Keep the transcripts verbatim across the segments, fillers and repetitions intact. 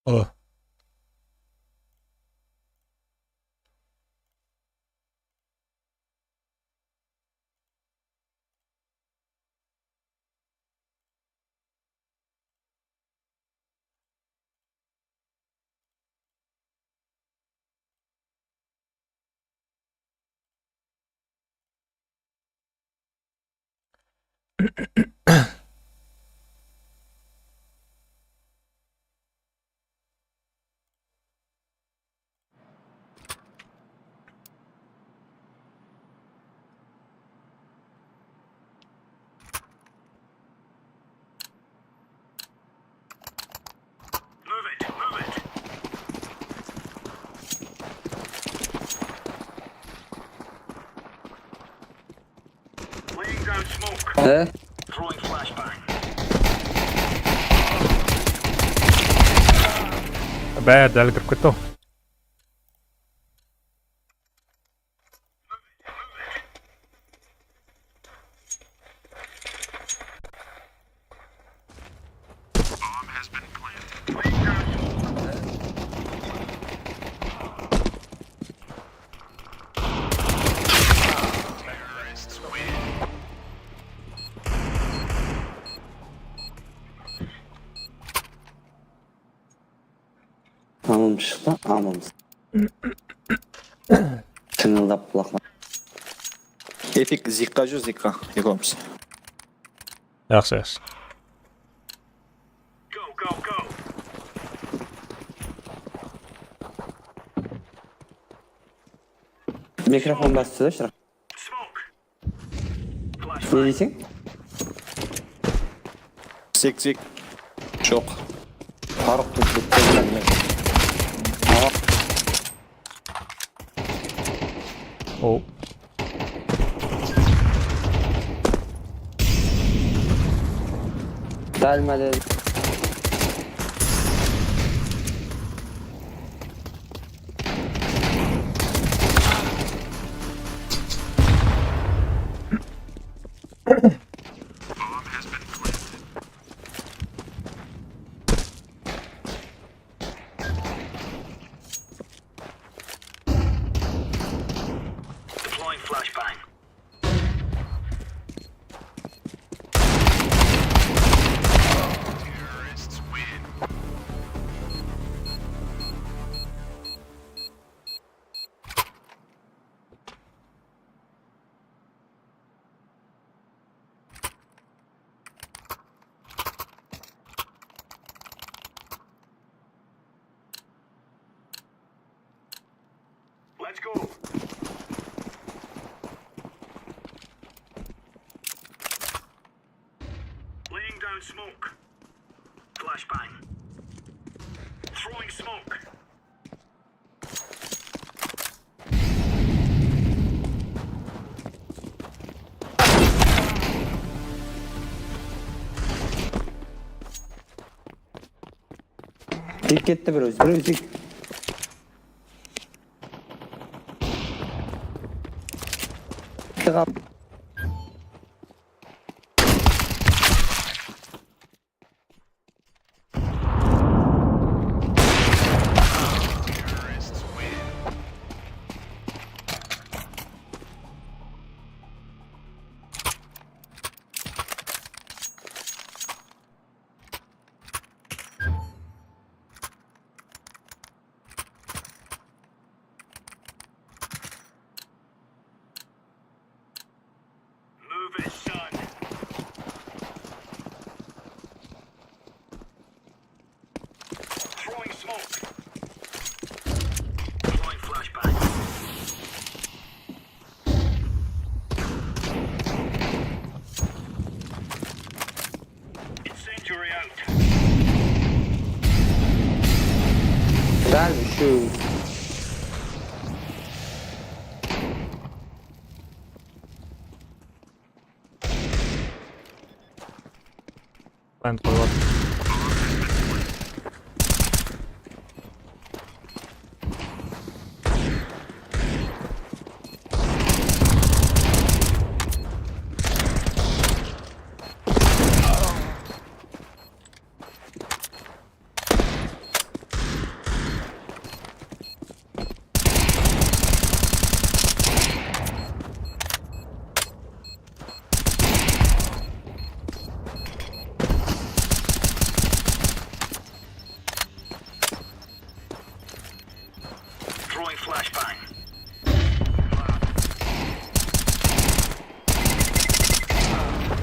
Aa. Laying down smoke. He? Throwing flashbang. Bá, dál kirip ketti-aw. Amım shıqtı, amımız. Tıńıldap qulaqlar. Efik, Zikka júr, Zikka. Ekomız. Yaqshı, yaqshı. Mikrofon bastı da, Shıraq. Ne deyseń? Sek, sek. Joq. Farıq, o. Dál málel. Go. Laying down smoke. Flashbang. Throwing smoke. Dik ketti birew, birew dik. Dik al. Move it, son. Throwing smoke. Throwing flashbang. Incendiary out. Dál úshew. Plant qoyıp atır. Throwing flashbang.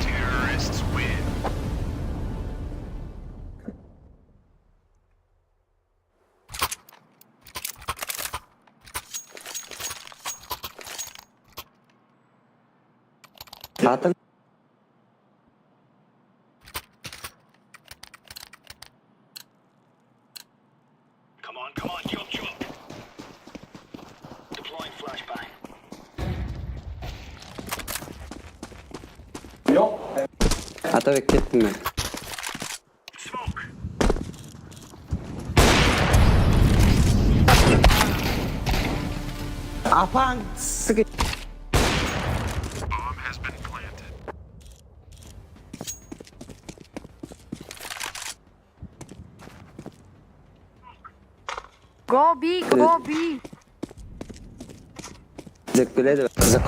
Terrorists win. Satın. Come on, come on, jump, jump. Deploying flashbang. Atabek, kettim men. Smoke. Apań, sigi. Bomb has been planted. Go B, go B. Dep keledi, qızıq.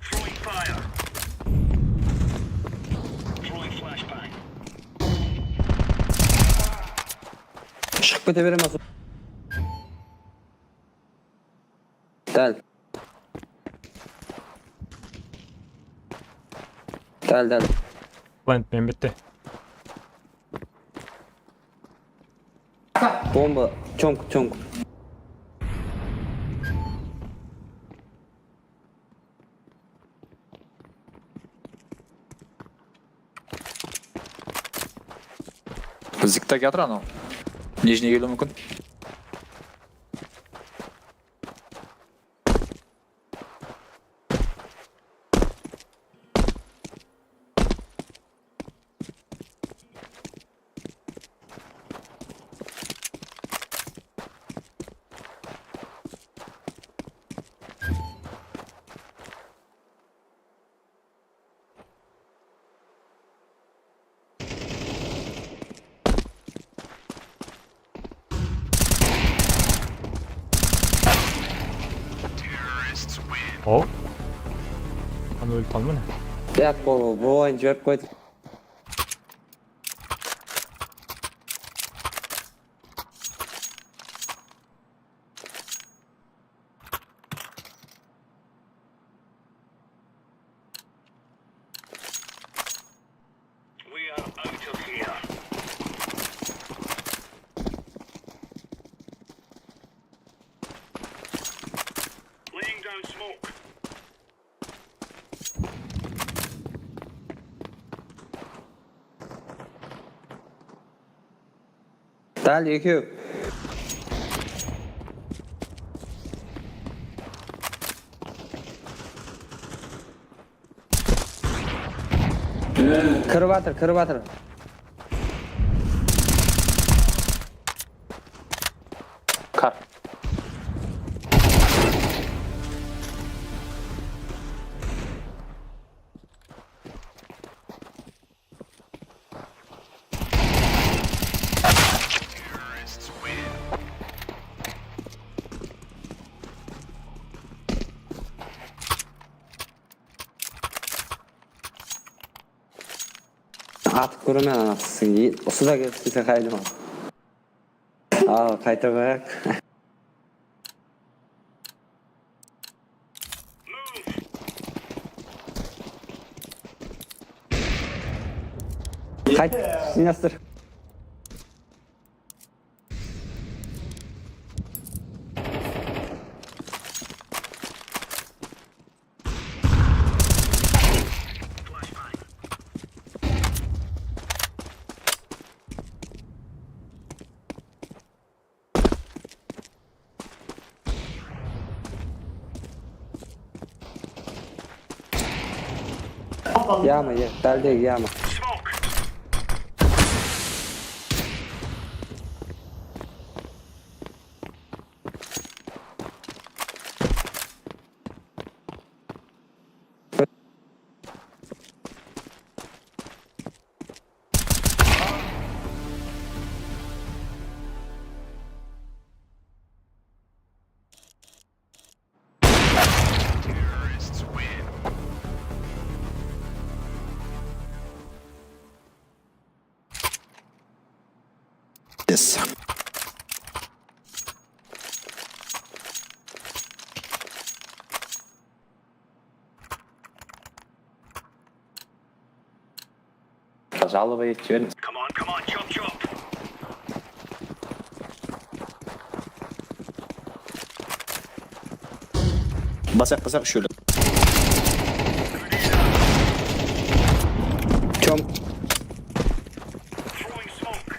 Throwing fire. Throwing flashbang. Shıǵıp kete beremez. Dál. Dál, dál. Plant men bitti. Bomba, чонг, чонг. Zigtag atır anaw. Nijniy keliwi múmkin. O? Ana ólip qalma ne? Yat, bol, bol, bol, oyın jiberip qoydı. We are out of here. Laying down smoke. Dál ekew. Kirip atır, kirip atır. Kar. Atıp kóremen anaqsın. Usı da kelip islese qaydım al. Al, qayta qoyaq. Qayt, jıynastır. Yama, ya, dáldegi yama. Yes. Jallıp etip jiberiń. Come on, come on, chop, chop. Basaq, basaq, úshewdi. Chom. Throwing smoke.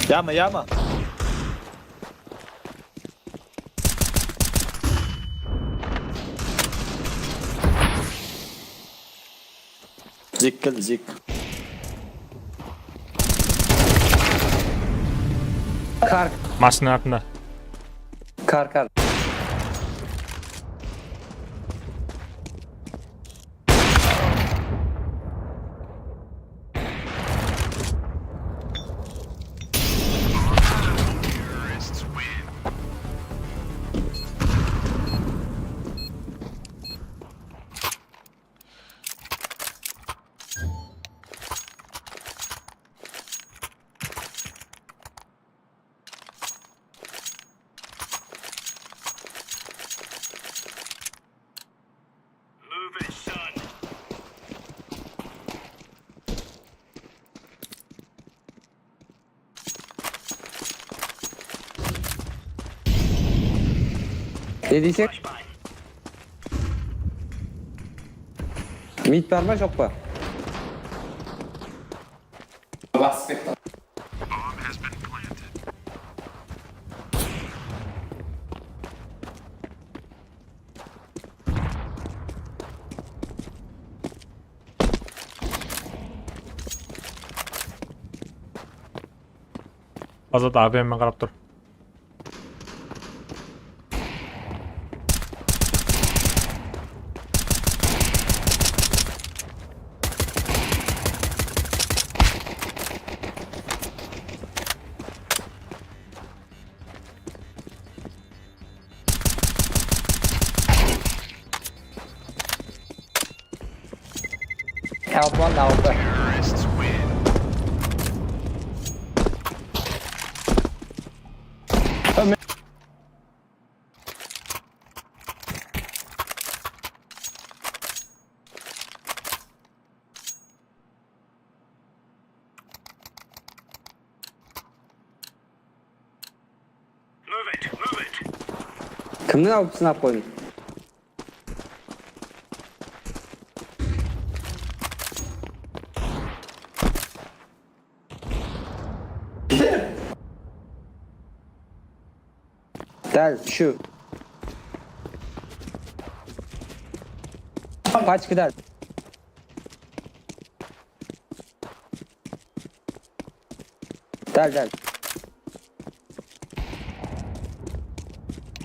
Yama, yama. Zik keldi, Zik. Kar. Mashina artında. Kar, kar. Move it, son. Ne deyseń? Mid bar ma, joq pa? Basıp ketti. Azat A W M qarap tur. Up one, up. Kimniń A W P'sin alıp qoydım? Dál shu. Pachka dál. Dál, dál.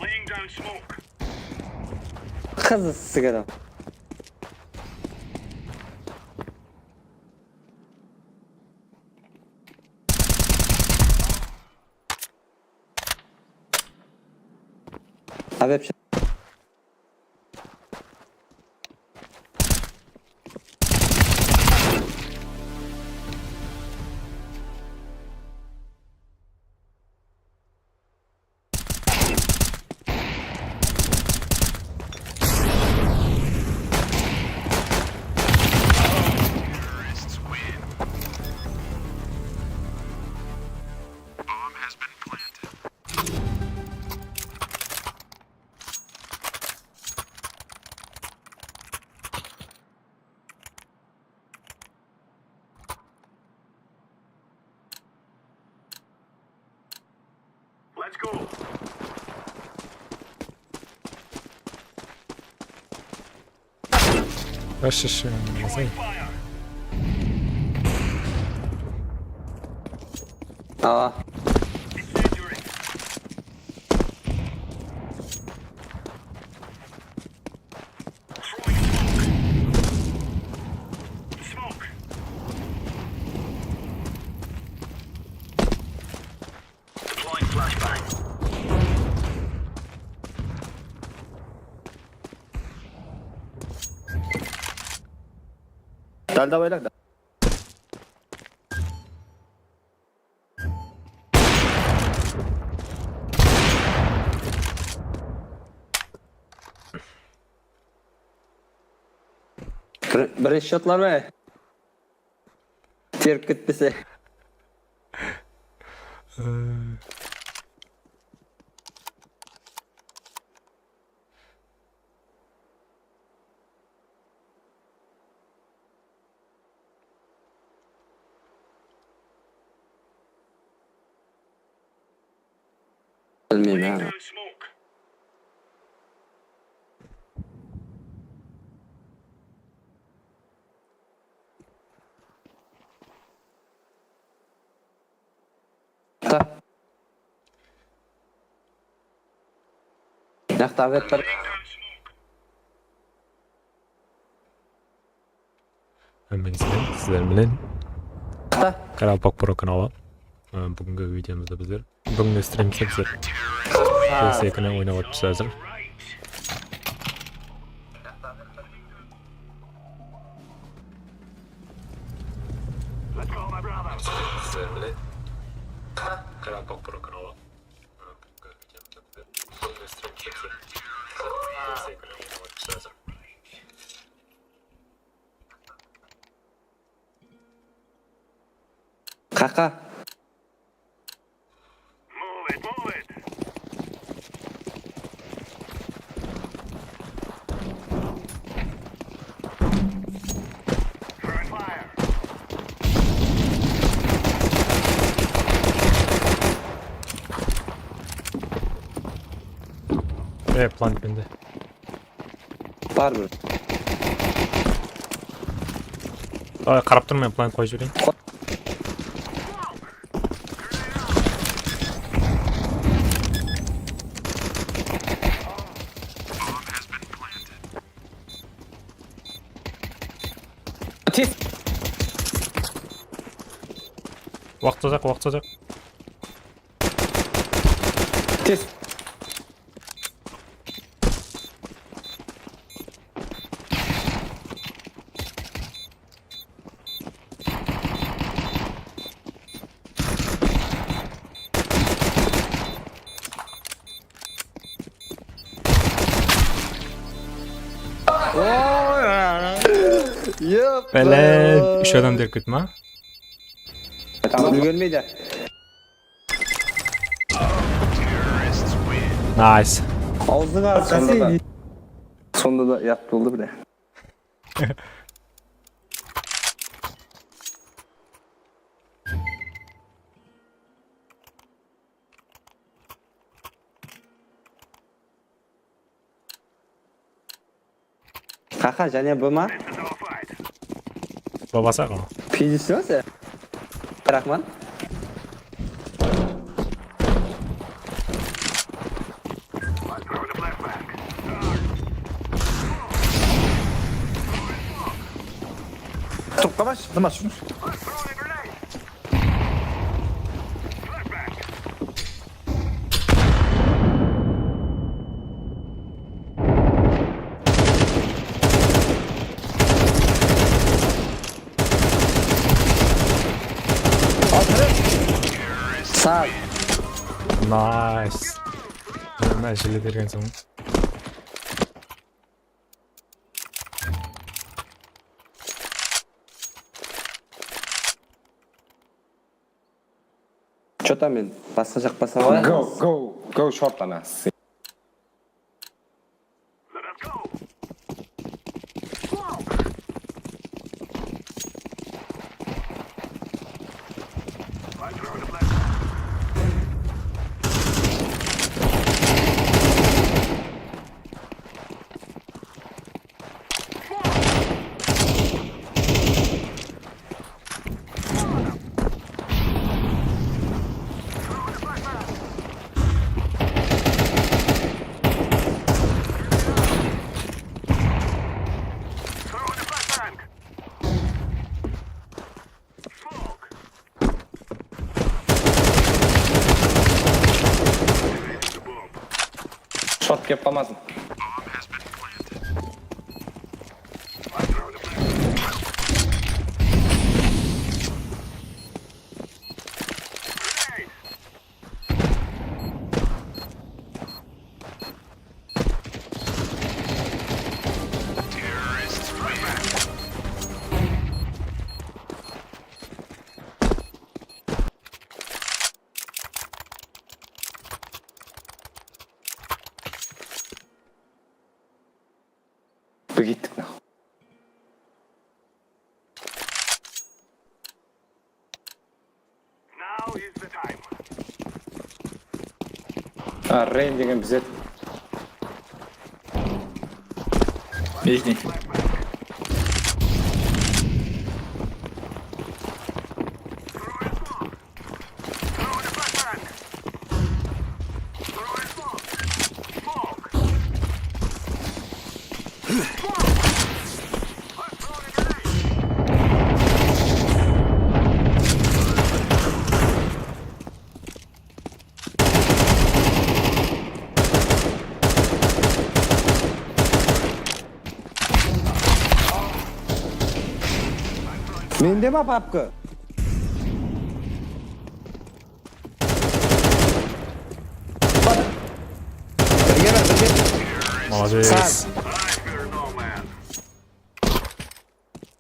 Laying down smoke. Qız sigara. Abi, hepsi. Let's go. Вообще, что, не знаю. Aa. Dál, dál, dál. Bir, birinshi shotlar ma? Terip ketpese. Bilmeymen, ha. Ta. Mınaqta bir. Hámmeńizge, sizler menen Qaraqalpaq Pro kanalı. Á, búgingi videomızda bizler, búgingi strimimizde bizler P S ekini oynap atırmız házir. Sizler menen Qaraqalpaq Pro kanalı. Qaqa. E, plant bende. Bar bir. Ay, qarap turman, plant qoyıp jibereyin. Tez. Waqıt ozaq, waqıt ozaq. Tez. Yep. Bále, úsh adam derip ketti ma? Tamam, úlgermeydi. Nice. Awzıńa. Sonda da, sonda da yat boldı bile. Qaqa, jáne B ma? Babasa ǵo. Pizdi sen. Raxmat. Turıp qalmash, Dimash. Sağ. Nice. Mına jile bergen soń. Chota men basqa jaqqa basqa qoyaman. Go, go, go short ana. Short kelip qalmasın. Bir kettik mına. A, Reyn degen bizet. Nижний. Mende ma papka? Birge ber, birge. Молодец. Sağ.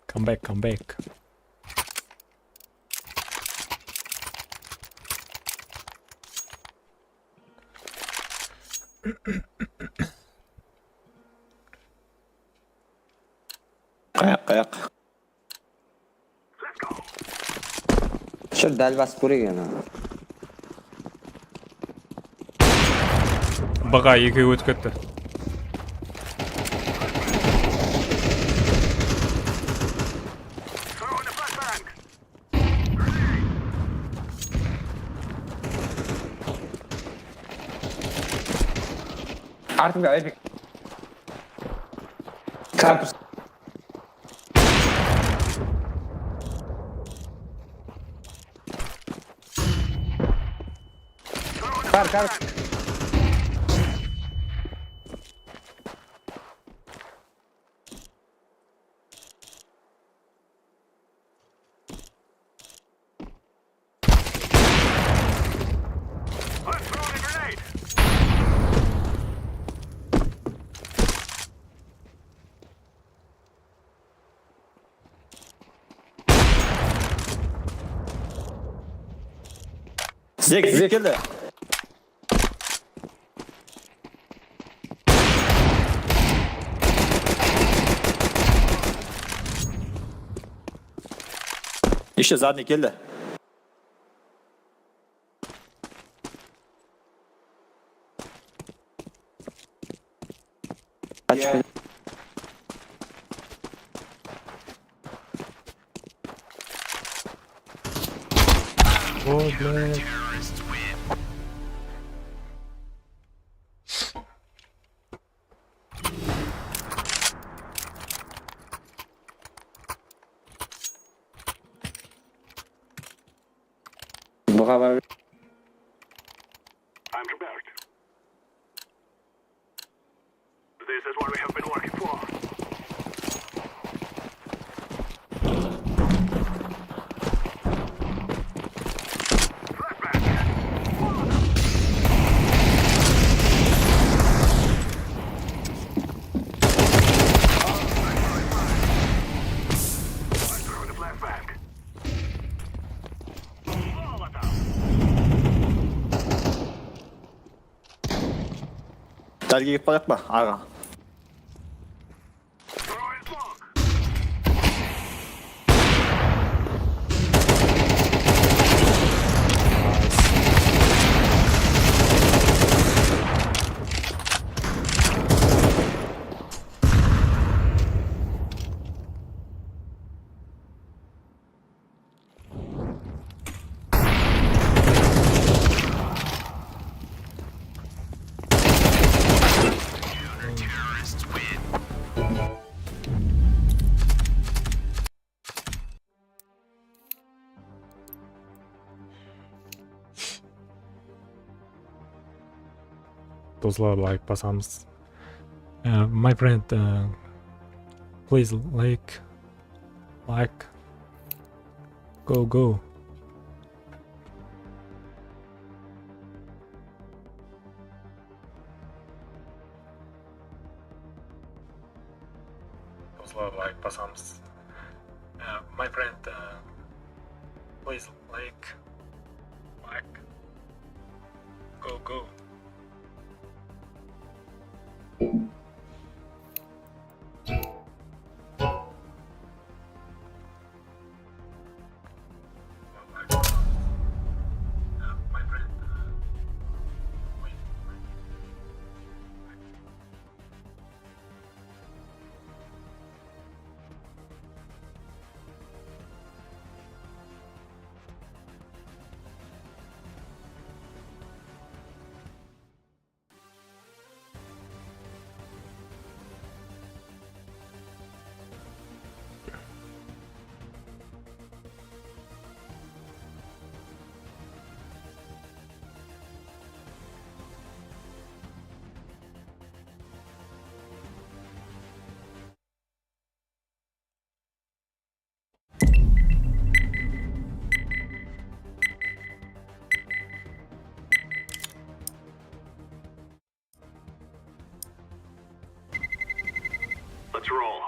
Come back, come back. Qayaq, qayaq. Shur, dál basıp kóreyik ana. Baǵa ekewi ótip ketti. Artımda, Epik. Karpus. Kar, kar. Zek, Zek keldi. Ещё задний keldi. Kaç. Ой, блядь. Buǵa bar. I'm prepared. This is what we have been working for. Dálge ketip baratpa, aǵa? Doslar, layk basamız. Uh, my friend, uh, please like, like. Go, go. Doslar, layk basamız. Uh, my friend, uh, please like, like. Go, go. Let's roll.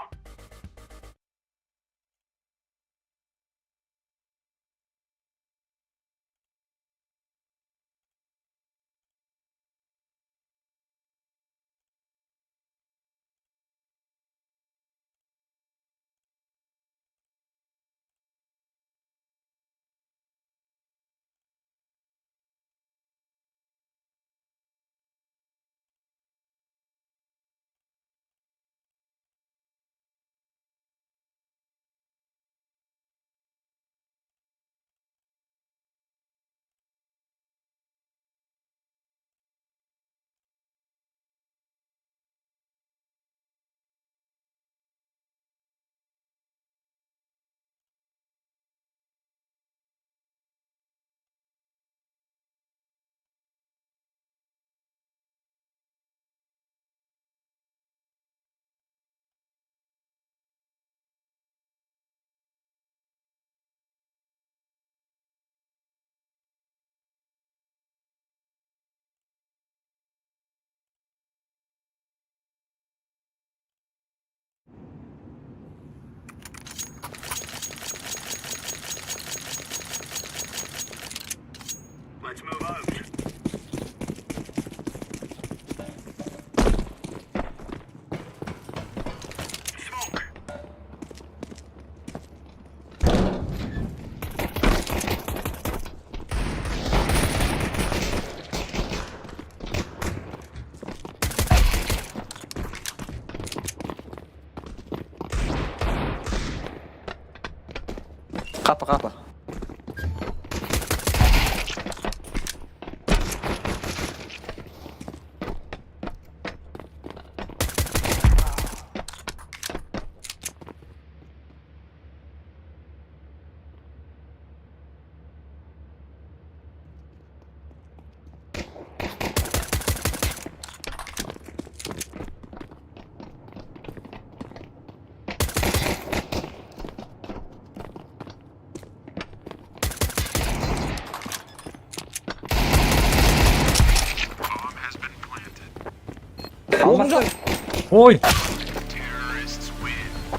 Oy!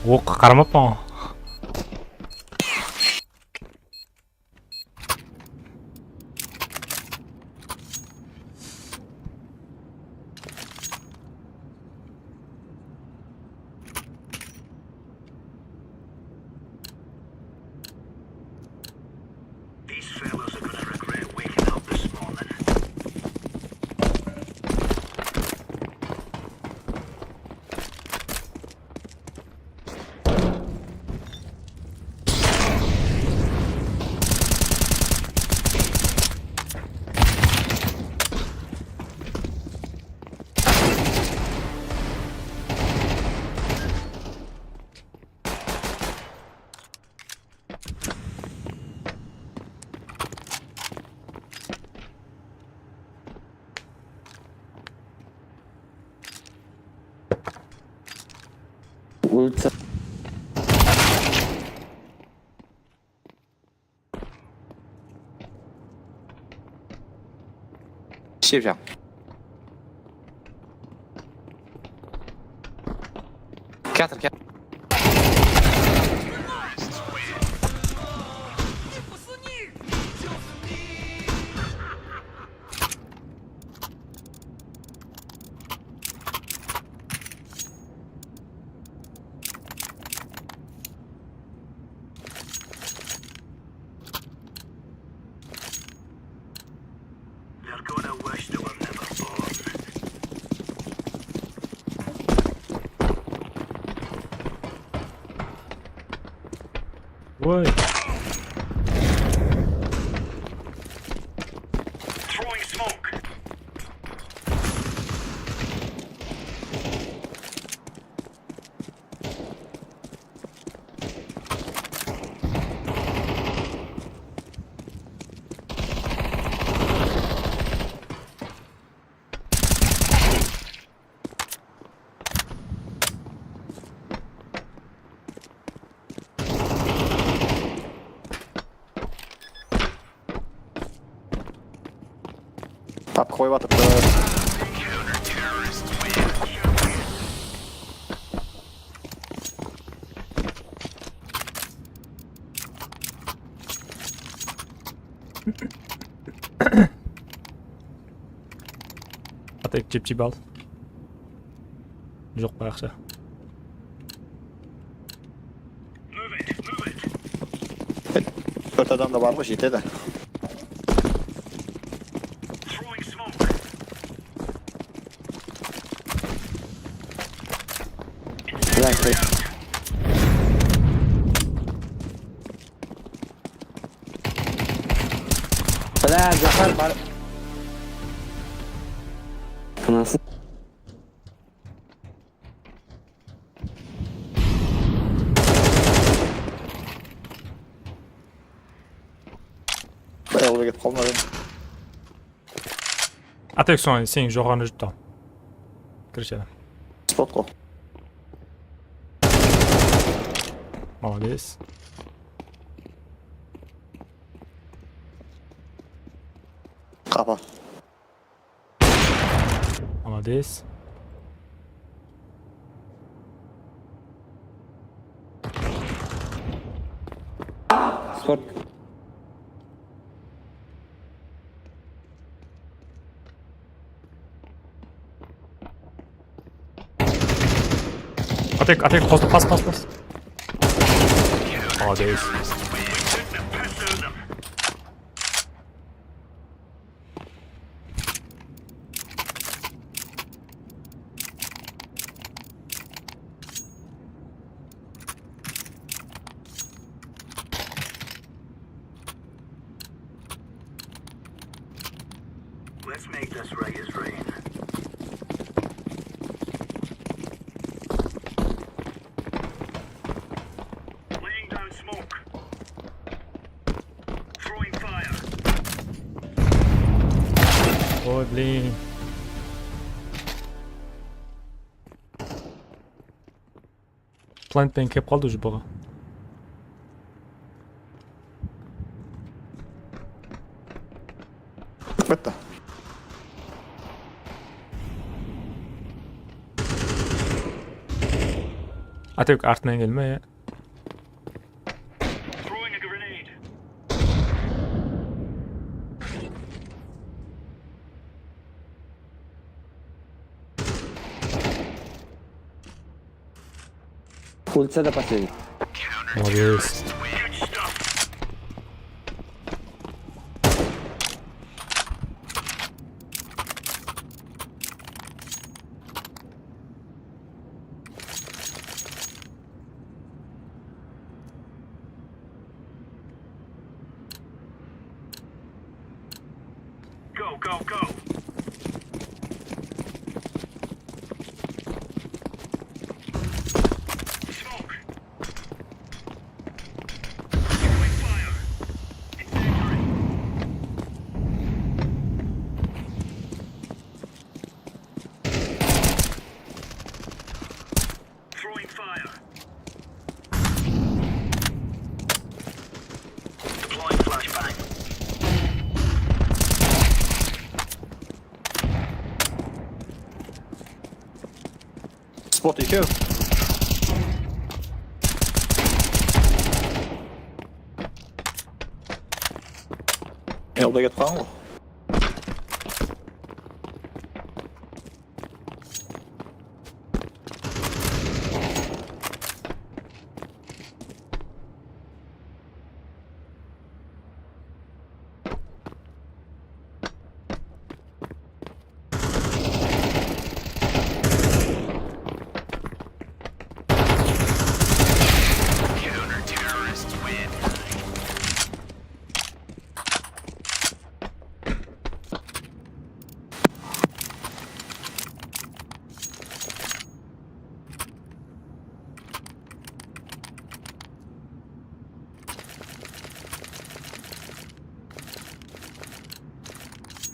Oqqa qaramappan ǵoy. These fellas are gonna regret waking up this morning. Ulica. Shep jaǵ. Kiyatır, kiyatır. They're gonna wish they were never born. Oy. Throwing smoke. Tapqı qoyıp atırdı. Atek, jep-jep al. Joq pa aqsha? Tórt adam da bar ǵoy, jetedi. Bırak, bırak. Bırak, Zafar, bar. Anası. Bayaq ketip qalmadı. Atek, soń sen joqarına júrip tal. Kirishedi. Spot ǵo. Молодец. Qapa. Молодец. Sport. Atek, Atek, qosıl, pas, pas, pas. Молодец. Let's make this Reyes rain. Laying down smoke. Throwing fire. Oy, блин. Plant penen kelip qaldı уже baǵa. Bitti. Atek, artınan kelme, ya. Ulica da последний. Молодец. Go, go, go. Smoke. Throwing fire. Incendiary. Throwing fire. Deploying flashbang. Spot eki. Yolda ketip qalǵan ǵoy.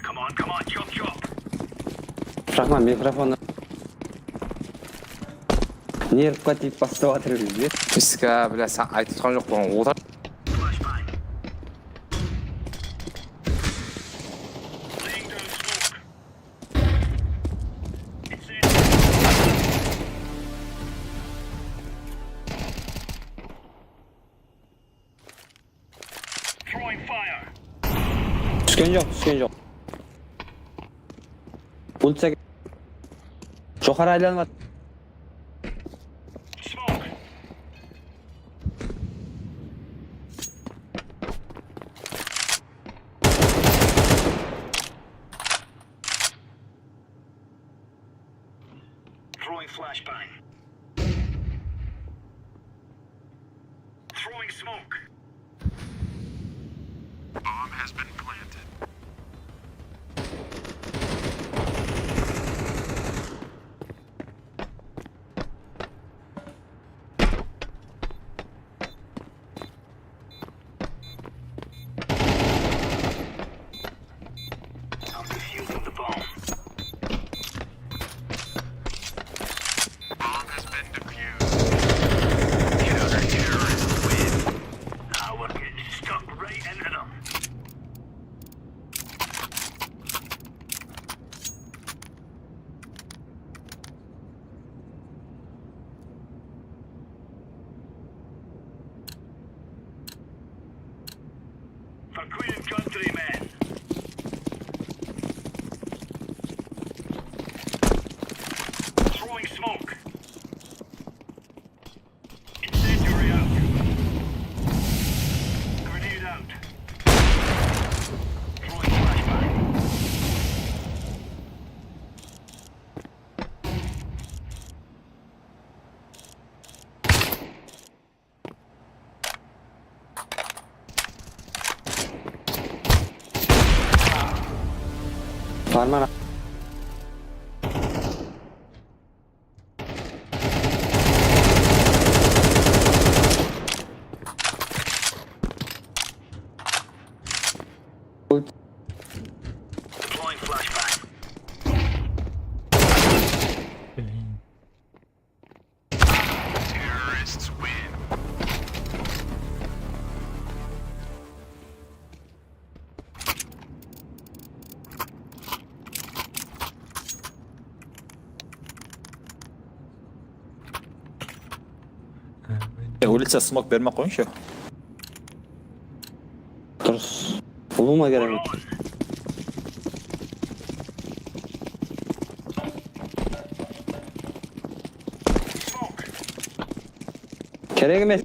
Come on, come on, chop, chop. Rahman, mikrofon. Nervqa tiyip baslap atır bizde. Piska, bla, sen aytıp turǵan joq bolǵan. Otar. Flashbang. Laying down smoke. It's in. Throwing fire. Túsken joq, túsken joq. Ulica joqarı aylanıp atır. Smoke. Throwing flashbang. Throwing smoke. Bomb has been planted. I'm defusing the bomb. Bomb has been defused. Counter-terrorists win. Now we're getting stuck right into them. For Queen and country, man. Throwing smoke. Incendiary out. Grenade out. Throwing flashbang. Farman. Deploying flashbang. Terrorists win. Ya, ulica smok bermey-aq qoyıńshı. Durıs. Ulıwma kerek. Kerek emes.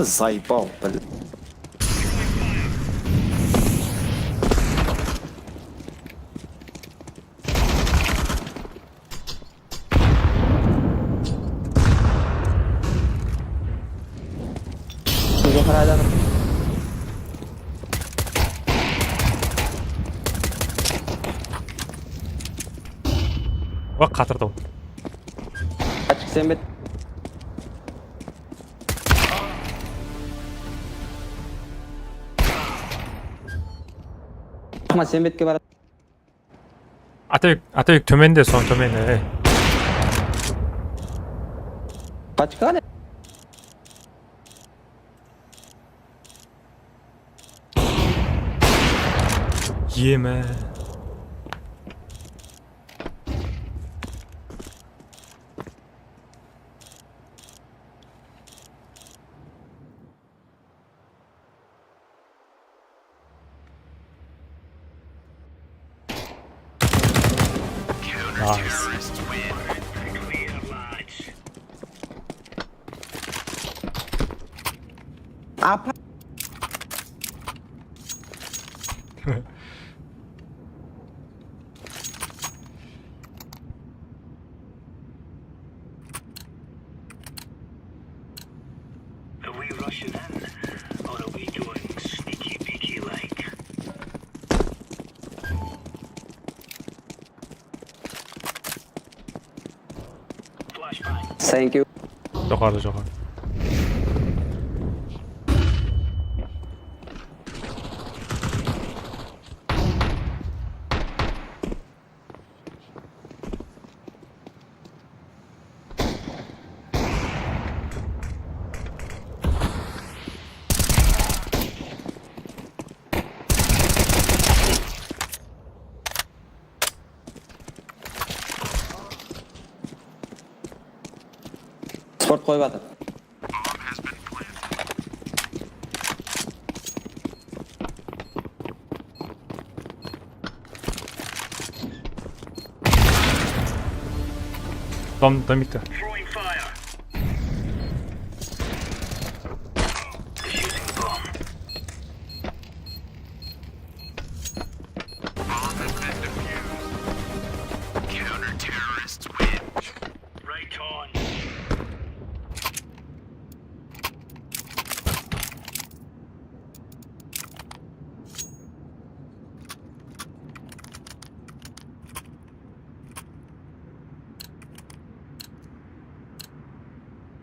Zaybal, bil. Joqarı aylanıp. Waq, qatırdı. Açıq sen bet. Ama sen betke baradı. Atabek, Atabek, tómende, soń tómende, ey. Paçka ne? Yeme. Nice. Apa? Are we rushing in, or are we going sneaky peeky like? Flashbang. Thank you. Joqarıda, joqarıda. Sport qoyıp atır. Dom, domikte.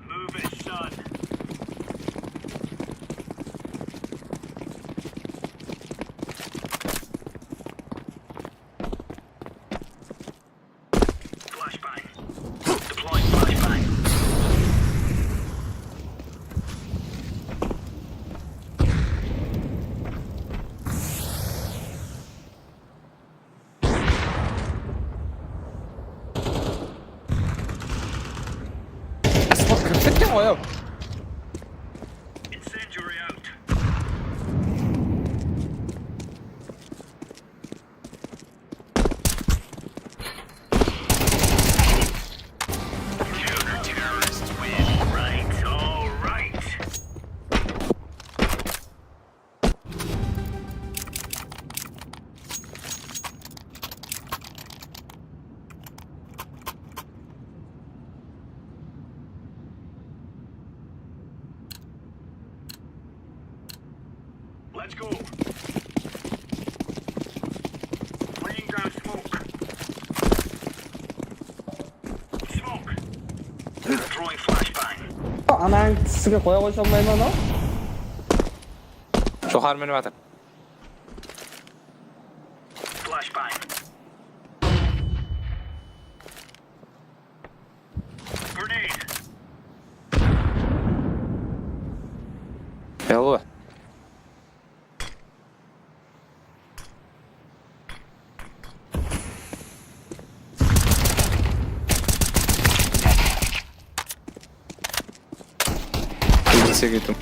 Move it, son. Flashbang. Deploying flashbang. Sport kirip ketken ǵoy, aw. Incendiary out. Let's go. Laying down smoke. Smoke. Throwing flashbang. Anań tisige qoya qoysa bolmay ma mınaw? Joqarı minip atır. Flashbang. Grenade. Hello. Tek etim.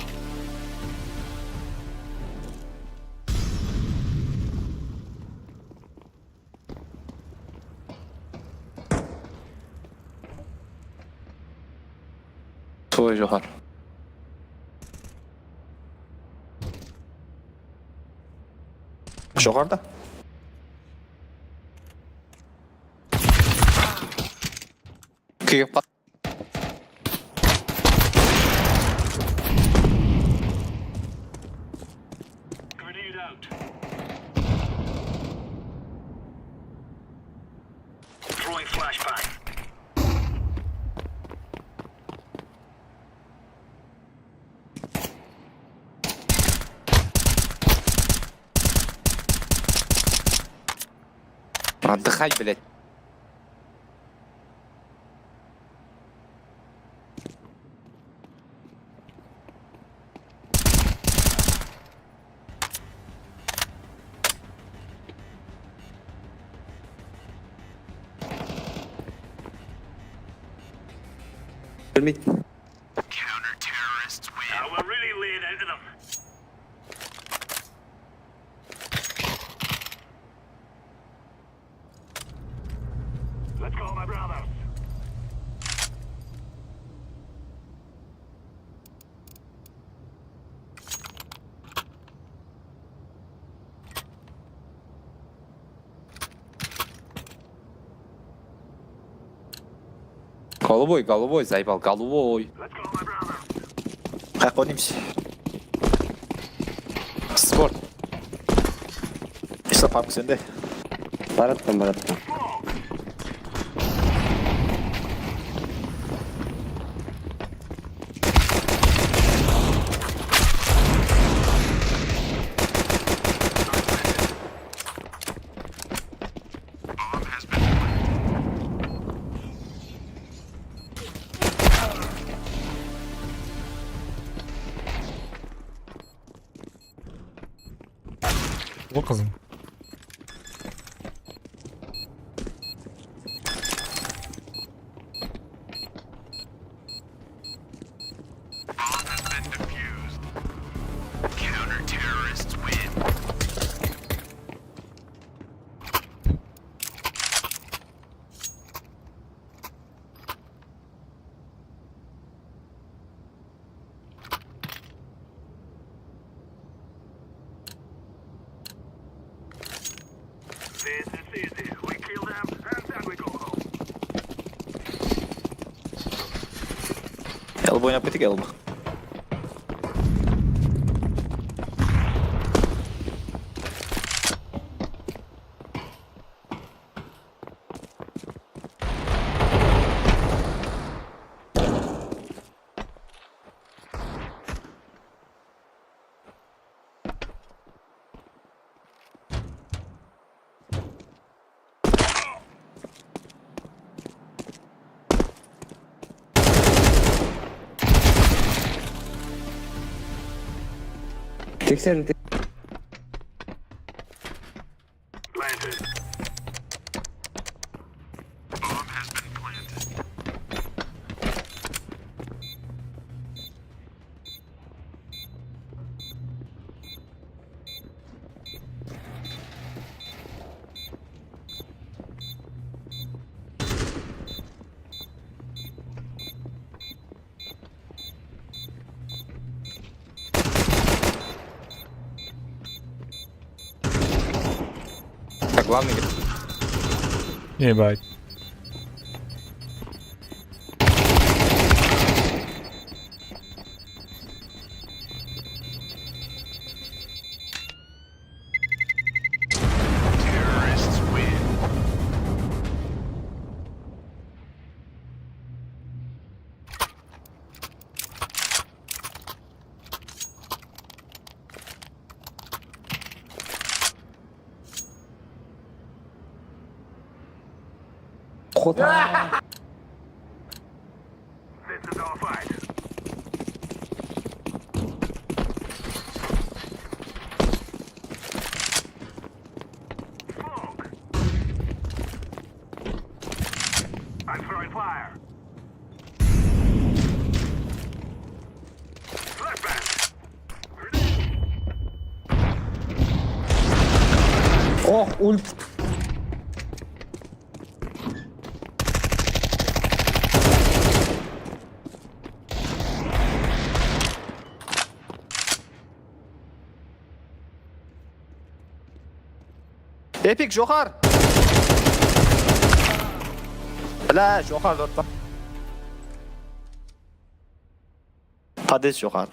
Solay joqarı. Joqarıda. Úyge kelip qal. Grenade out. Throwing flashbang. Отдыхай, блядь. Bilmeydi. Counter-terrorists win. Uh, we're really laying into them. Let's go, my brothers. Голубой, голубой, заебал, голубой. Qayaqqa oynaymız? Sport. Islam, pabg sende. Baratpan, baratpan. Bul qızım. This is easy. We kill them and then we go home. Elbow oynap ketek, elbow. Tekseriń, te- Planted. Bomb has been planted. Так, главный. Ебать. Quda. This is our fight. Smoke. I'm throwing fire. Flashbang. Oh, ult. Epik, joqar. Bla, joqar, joqar. Pades joqar.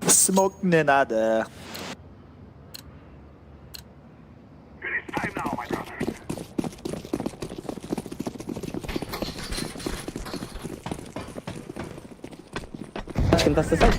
Smoke ne nadı? Kim taslasam?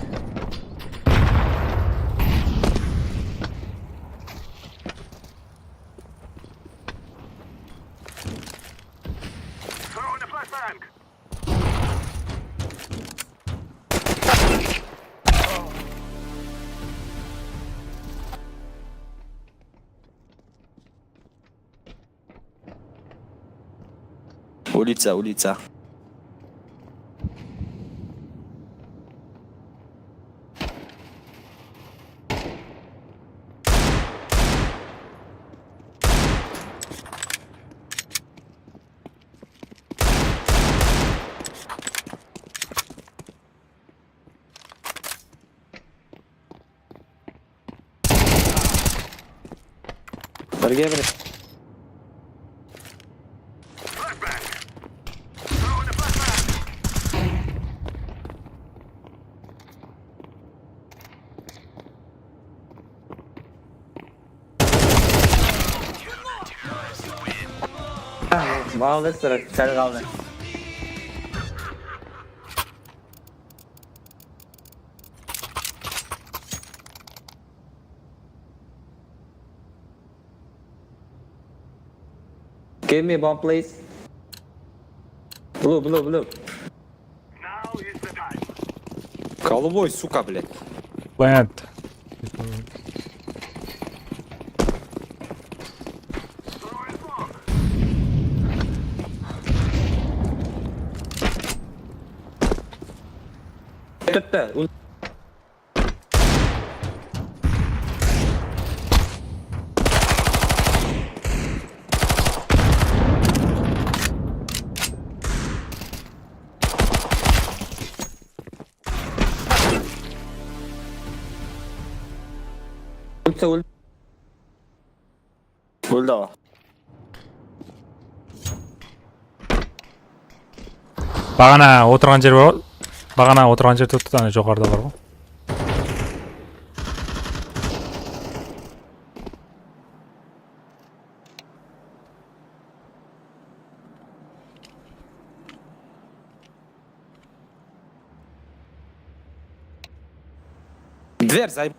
Улица, улица. Birge bir. Молодец, sál qaldı. Give me bomb, please. Blue, blue, blue. Голубой, сука, блядь. Plant. Turıptı. Óldi awa. Baǵana otırǵan jer bar ǵoy. Baǵana otırǵan jer turıptı, ana joqarıda bar ǵoy. Dver zay-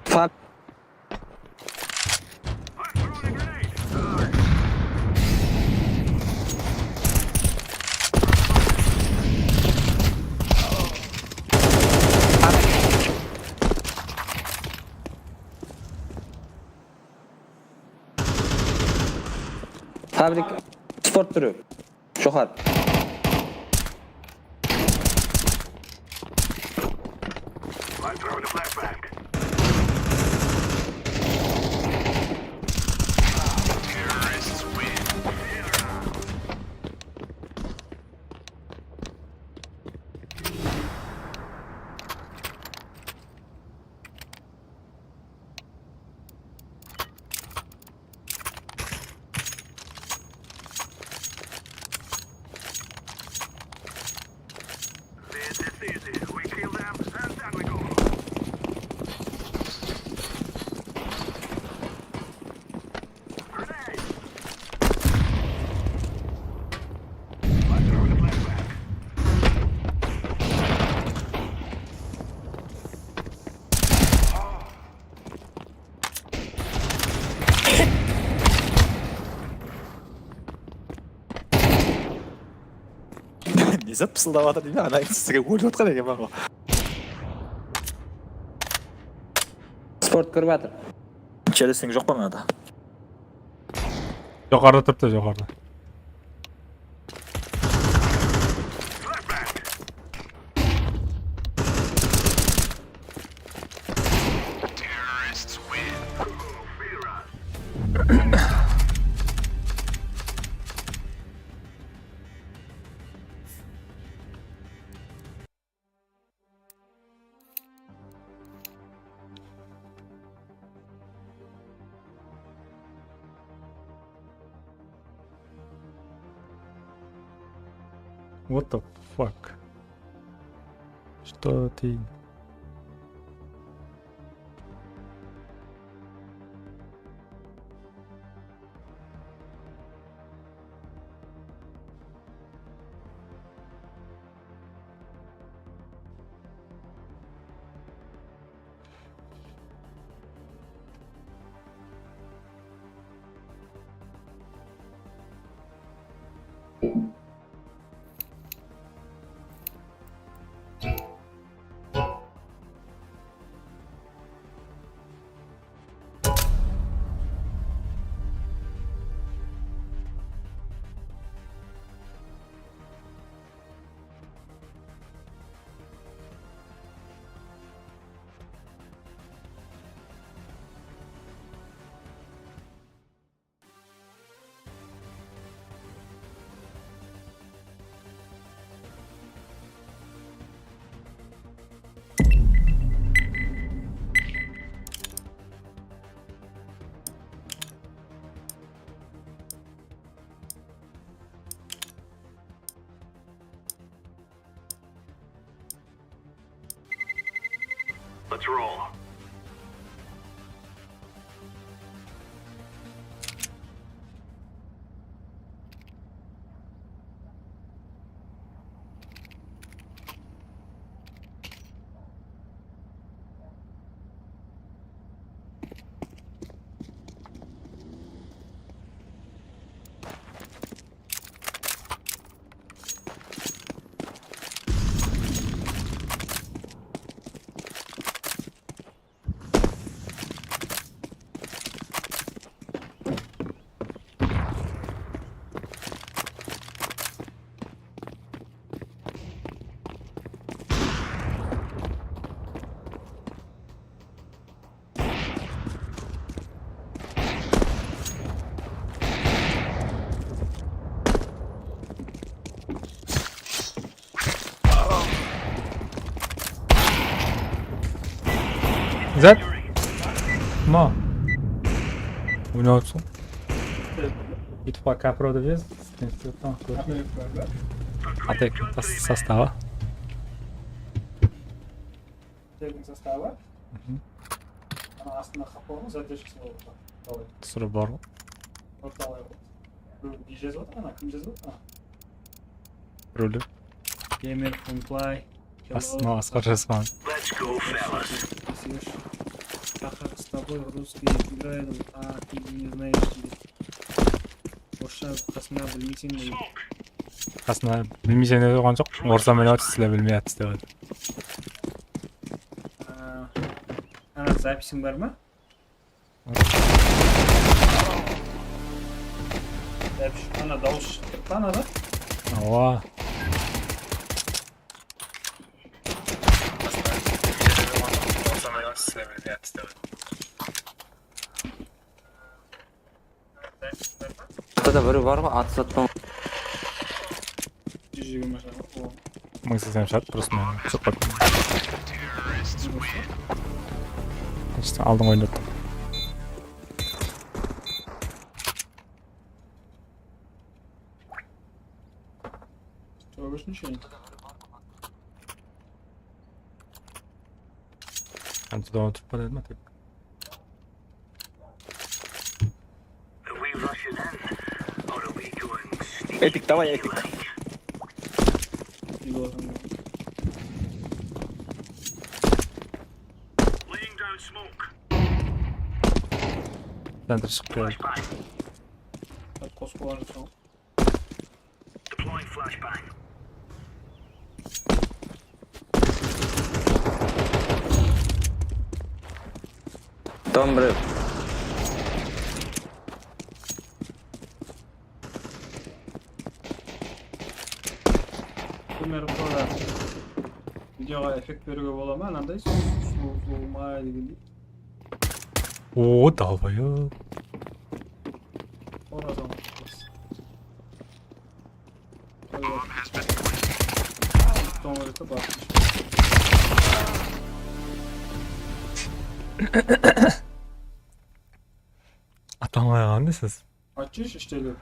Fab- Fabrik sport túri. Joqarı. Zıp pısıldap atır deydi, ana sizge ólip atqan eken baǵı. Sport kirip atır. Chelesing joq pa mınada? Joqarıda turıptı, joqarıda. What the fuck? Что ты? Let's roll. Zat. Ma. Oynap atırsań. Yutubqa kapro dep jaz. Atek sostavı. Atektiń sostavı. Ana astında qapı bar ma, zadержкасы bar ma? Qalay? Sırı bar ǵo. Ortalay ǵo. Birew ne jazıp atır, ana kim jazıp atır, ana? Birew. Gamer Frontline. As-, mına Asqar jazǵan. Спасибо. Саха, с тобой в русский играю, а ты не знаешь, deydi. Orıssha qasında bilmeyseń, deydi. Qasında bilmeyseń dep turǵan joq. Orıssha menen atır, sizler bilmey atırsız dep atır. Aa, ana, zapisiń bar ma? Ana dawıs shıqtı, ana da. Awa. Burada birew bar ǵo, atı satpan. Júz jigirma shaqırım. Mıń seksen shart, просто men shıqpay. Aldın oynattım. Antıda otıp baradı ma tek? Epic, давай, Epic. Center shıqıp keldi. Qosıp qoyǵan joqsań. Deploying flashbang. Там, блядь. Kómer qora videoǵa effekt beriwge bola ma? Ananday suw, suw, suw ma degendey. O, dalbayıp. Oradan. Tońırıqtı basmış. Atamay qalǵan siz. Açısh ishtelep.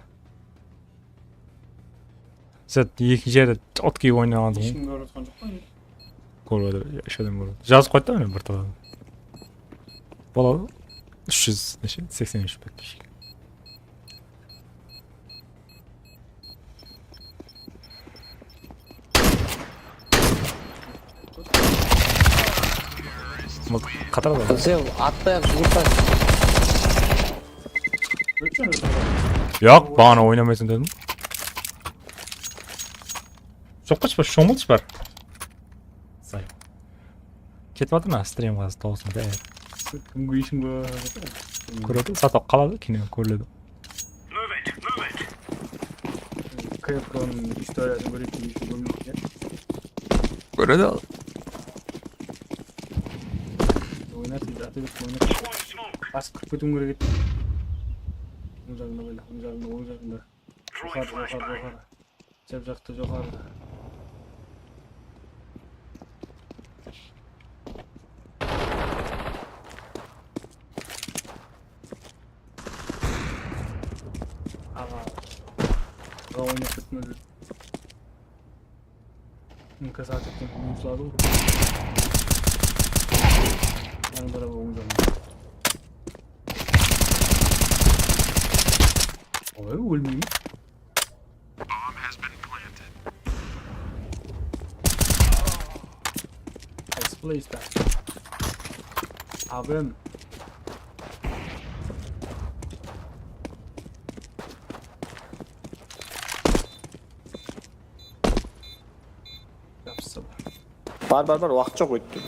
Siz eki jerde ot kiyip oynaǵansız ǵoy. Hesh kim kórip atqan joq pa? Kórip atır, ya, úsh adam kórip atır. Jazıp qoydı da mine bir talabı. Boladı. Úsh júz neshe? Seksen úsh podpischik. Qatar bar. Sen attı jugurtpa. Yoq, baǵana oynamaysań dedim. Joq, qosh bar, shomılsh bar. Say. Ketip atır ma, stream házir tawısın da. Kim kórish kóre. Kóredi, sata qaladı, keyin kóriledi. Kepron istoriyasın kóredi, kim kórmeydi. Kóredi al. Oynat, oynat, oynat. Basıp kirip ketiwim kerek edi. Oń jaǵında oyna, oń jaǵında, oń jaǵında. Joqarı, joqarı, joqarı. Jap jaqta joqarıda. Aǵa. Aǵa oynap kettim. Inkasar etken minuslardı urıp. Yanılara oń jaǵına. Oy, ólmeymiz. Qaysı playsta? Abim. Yapısı bar. Bar, bar, bar, waqıt joq óytip.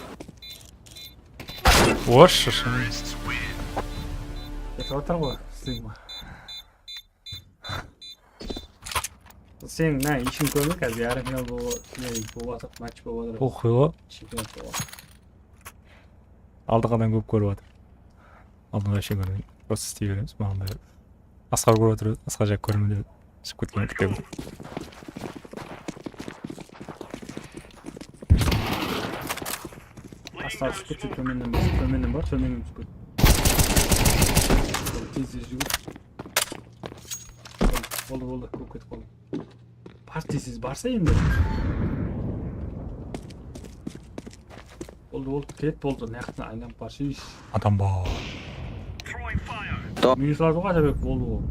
Orıssha shın. Ketip atır ǵoy, stream. Sen mına ishiń kórme, házir yarım final bolıp, final bolıp atır, match bolıp atır. Oqıy ǵo. Chempionat bolıp atır. Aldınǵıdan kóp kórip atır. Aldınǵıdan eshek kórmeydi. Prosta istey beremiz. Maǵan da Asqar kórip atır, Asqar jaq kórme dep shıǵıp ketken kútip. Asqar túsip ketse, tómennen bar, tómennen bar, tómennen túsip ket. Tez tez júgir. Boldı, boldı, kóp ketip qaldı. Partiyasız barsa endi. Boldı, boldı, kiret boldı, mıyaqtan aylanıp barshıysh. Adam bar. Minuslar joq, Atabek, boldı ol.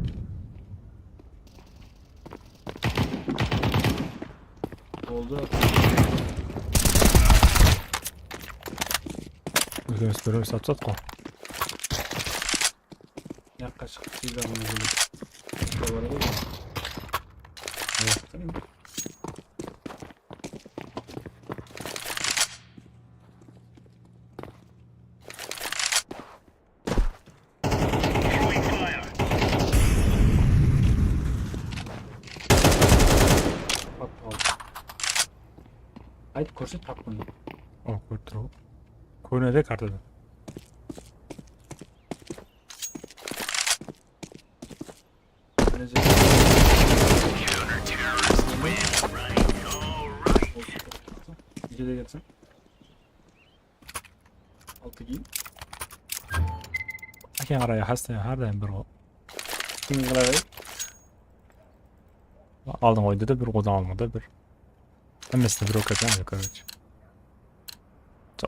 Boldı. Ózimiz bir sat sat qoy. Yaqqa shıqıp, tez jaǵına kelip. Joqarı qoy. Ayaqta. Ayt, kórset tapqın. O, kórip tur ǵoy. Kórinedi kartada. Mine jerde. Jede ketsin. Altı kill. Ákeń qaray, háste, hár dayım bir ǵo. Kim qaray? Aldın oyında da bir, odan aldında da bir. Hámmesinde bir oka, короче.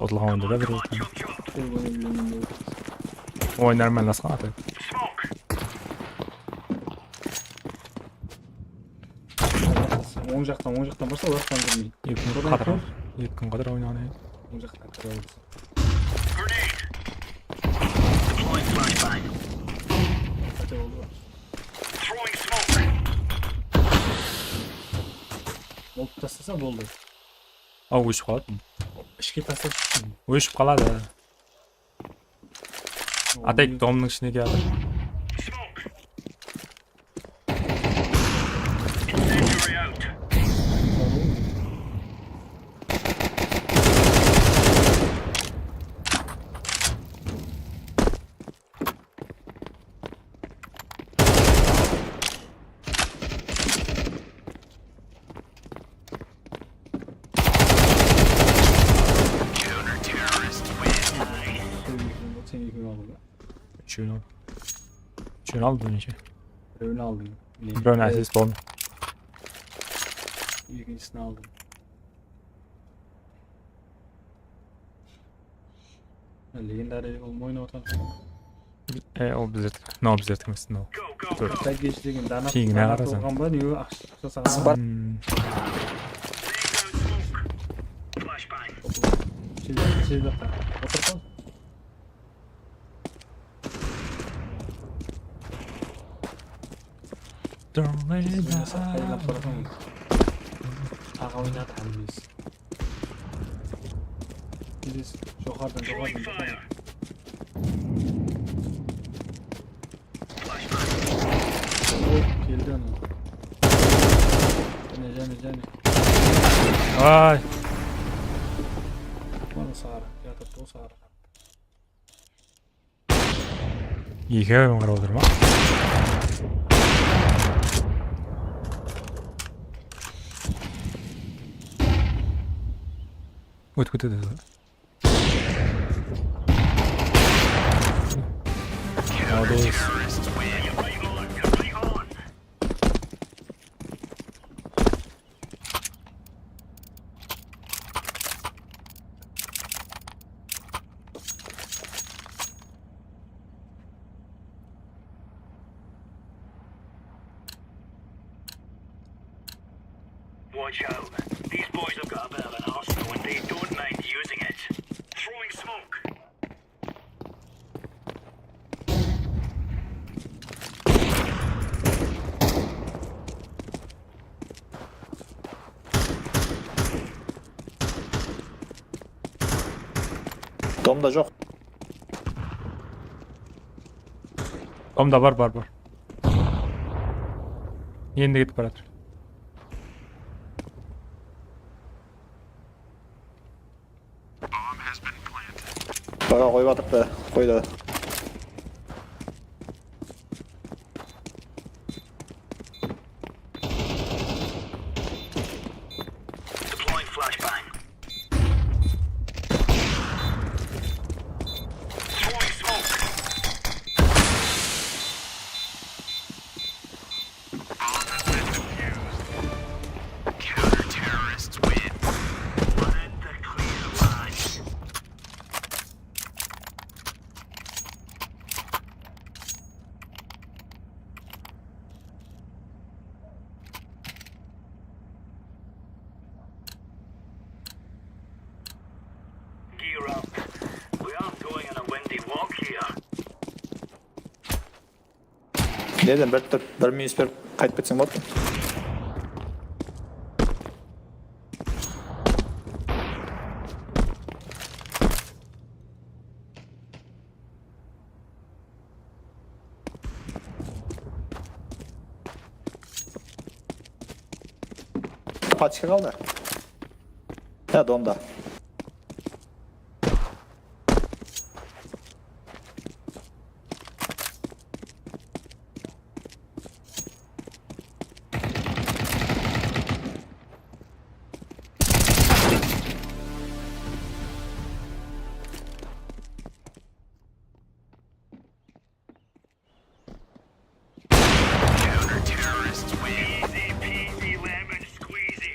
Utılǵan oyunda da bir oka. Oy, normalno asqan atay. Oń jaqtan, oń jaqtan barsa, olar qan kirmeydi. Eki kún qadar, eki kún qadar oynaǵan edi. Oń jaqtan kire bersin. Qáte boldı ǵoy. Boldı, taslasa boldı. Aw, óship qaladı. Ishke taslap. Óship qaladı. Atayıq, domnıń ishine kiyatır. Sen ekewin aldın ba? Úshewin aldım. Úshewin aldım, neshe? Birewin aldım. Birewin assist boldı. Ekinshisin aldım. Legendariy ulım oynap atırmız. E, ol bizlerdiki. No, bizlerdiki emes, no. Kóp. Package degen dana. Pingine qarasań. Bolǵan ba, ne aqsha saǵan? Hmm. Shebe, shebe, otırıp al. Biz oynasaq, hayırlap barasań. Taǵa oynadı hámmesi. Bilesiz, joqarıdan, joqarıdan, joqarıdan. Hop, keldi anaw. Jáne, jáne, jáne. Ay. Mana sarı, yatırdı ǵoy sarı. Eki adam qarap otır ma? Ótip ketedi. Молодец. Watch out. These boys have got a bit of an arsenal and they don't mind using it. Throwing smoke. Domda joq. Domda bar, bar, bar. Endi ketip baratır. Baǵa qoyıp atırıptı, qoydı. Deploying flashbang. Throwing smoke. Counter-terrorists win. Let the clear line. Gear up. We aren't going on a windy walk here. Neden bir tur, bir minus berip qaytıp ketseń boladı. Paçka qaldı. Ya, donda. Counter-terrorists win. Easy peasy lemon squeezy.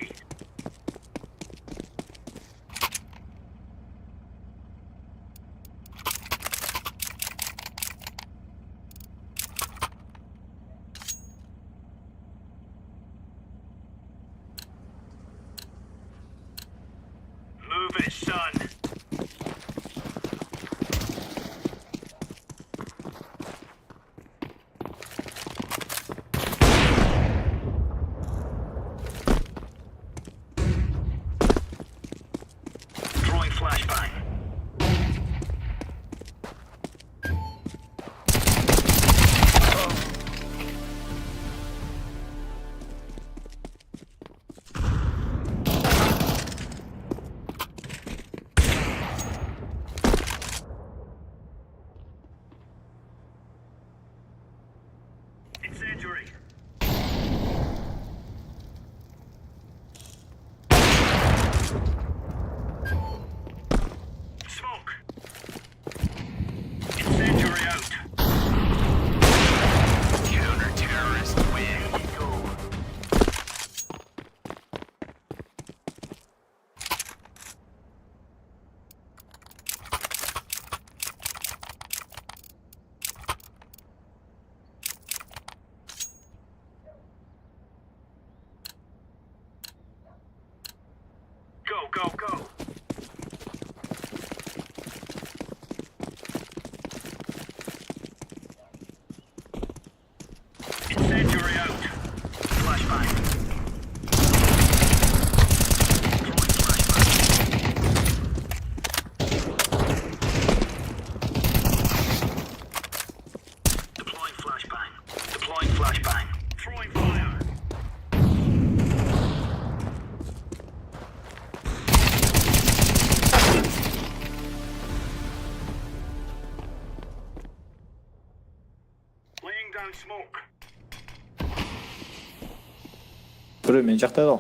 Birew men jaqta edi ǵo.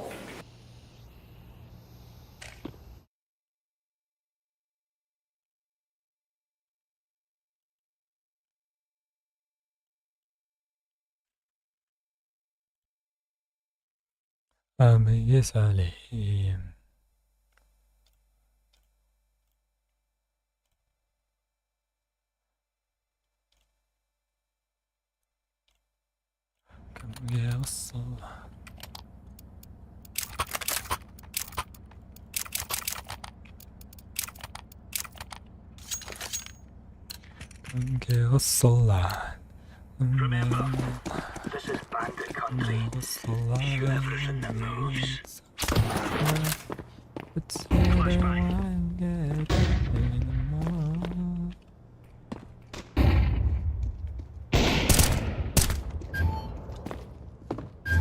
Ámege Salim. Kimge qısıldı? Kimge qısıldı? Remember, this is bandit country. Shoot everything that moves. Flashbang.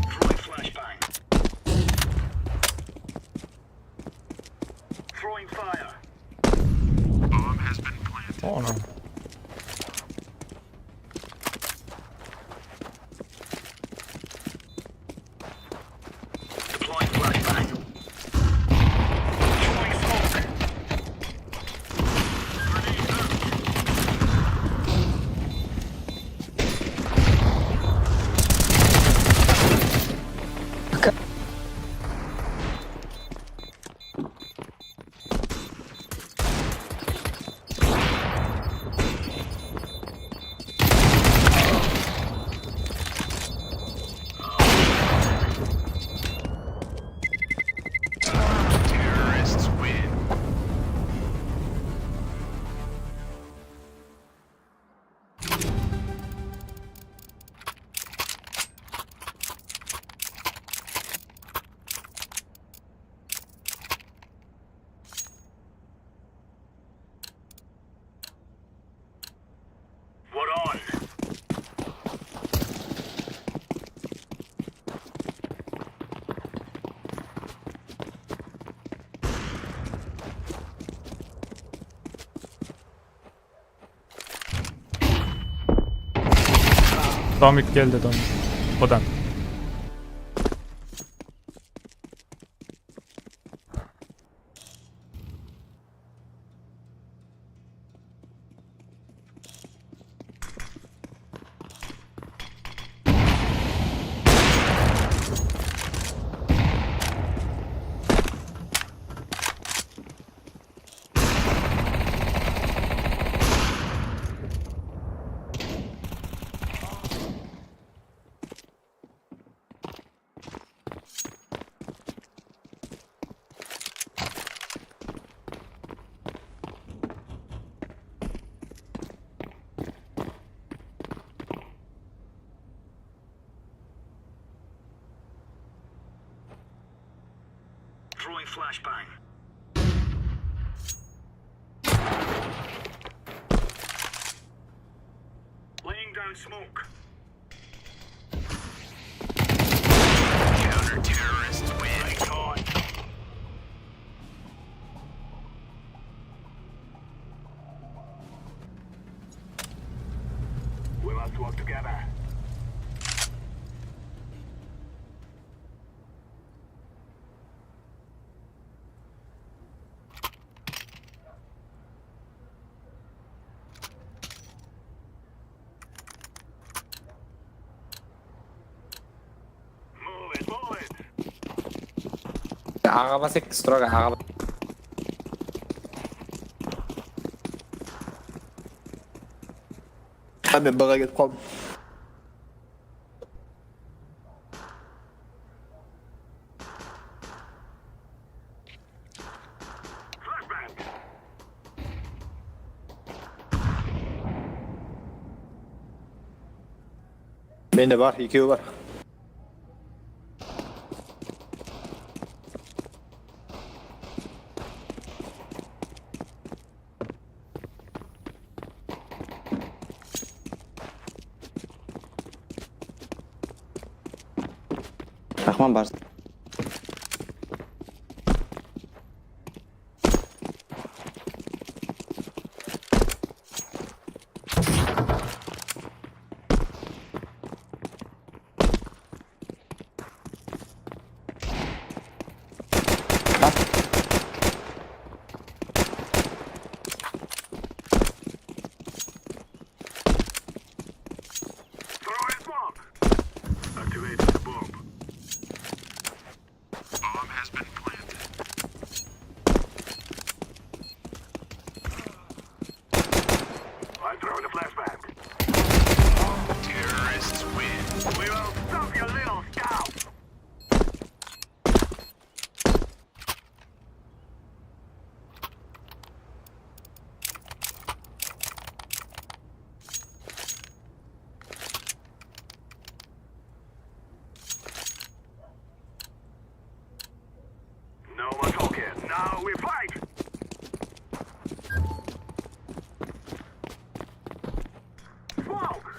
Throwing flashbang. Throwing fire. Bomb has been planted. Oh no. Deploying flashbang. Throwing smoke. Grenade out. What on? Domik keldi, domik. Odan. Throwing flashbang. Laying down smoke. Counter-terrorists win. We must work together. Aǵa bas ekke, strogo aǵa. Ha, men baǵa ketip qaldım. Mende bar, ekewi bar. Raxman bar. Throwing a flashbang. Terrorists win. We will stop your little scout. No more talking. Now we fight. Smoke.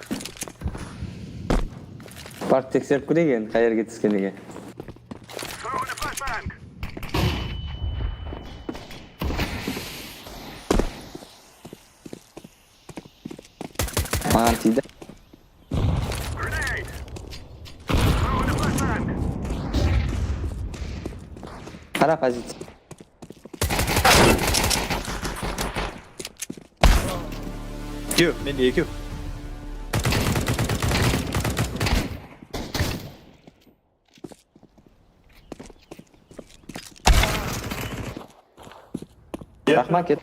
Barıp tekserip kóreyik endi, qayerge túskenige. Throwing a flashbang. Maǵan tiydi. Grenade. Throwing a flashbang. Qara poziciya. Ekew, mende ekew. Raxmat, ket.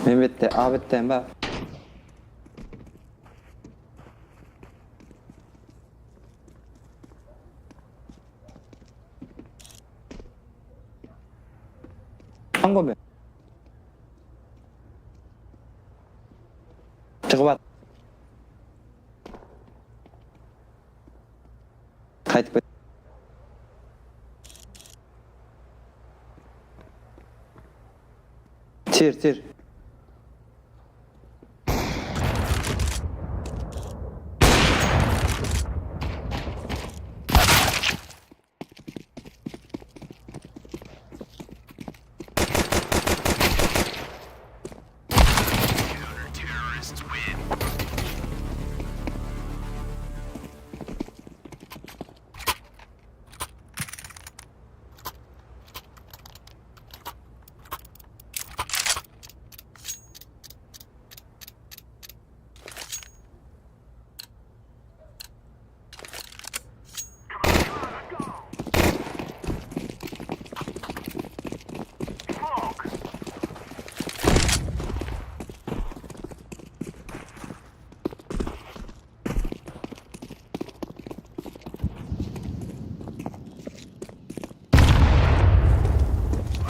Men bette, A betten ba? Tango be. Shıǵıp at. Qaytıp ket. Ter, ter.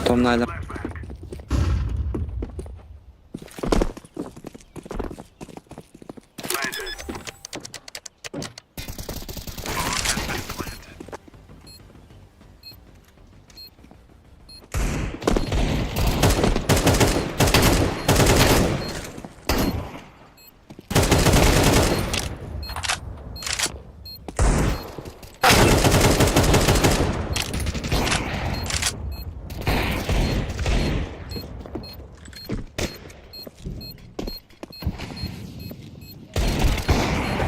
Tomnı ayla.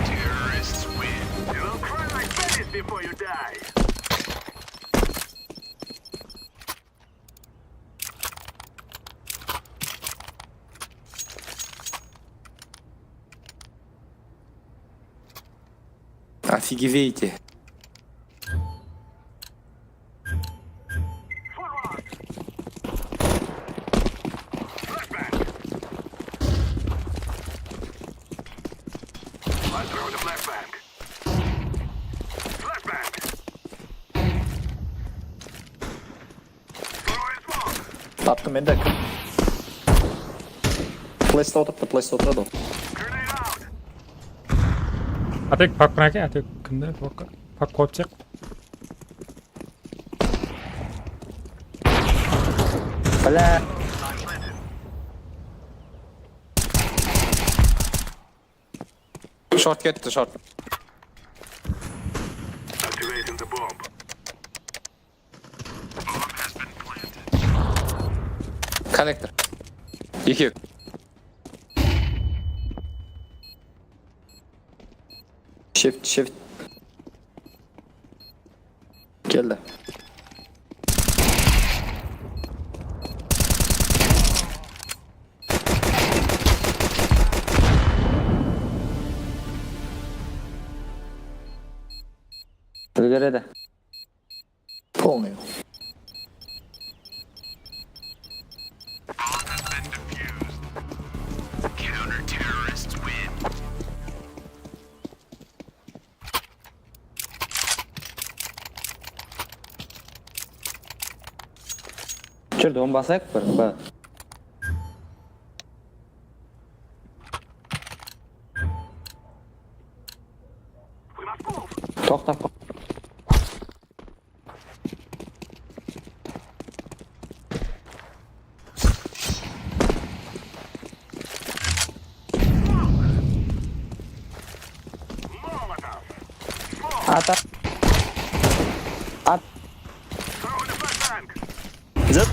Terrorists win. You will cry like babies before you die. Офигеваете. Taptım men de. Flashta otırıptı, flashta otırdı ol. Atek, pak bırak ya, Atek kimde? Pak, pak koyacaq. Bla. Short ketti, short. Connector. Ekew. Shift, shift. Keldi. Úlgeredi. Полный. Júr, dombasayıq bir. Bir. Toqtap qal. At, at. At. Zıp.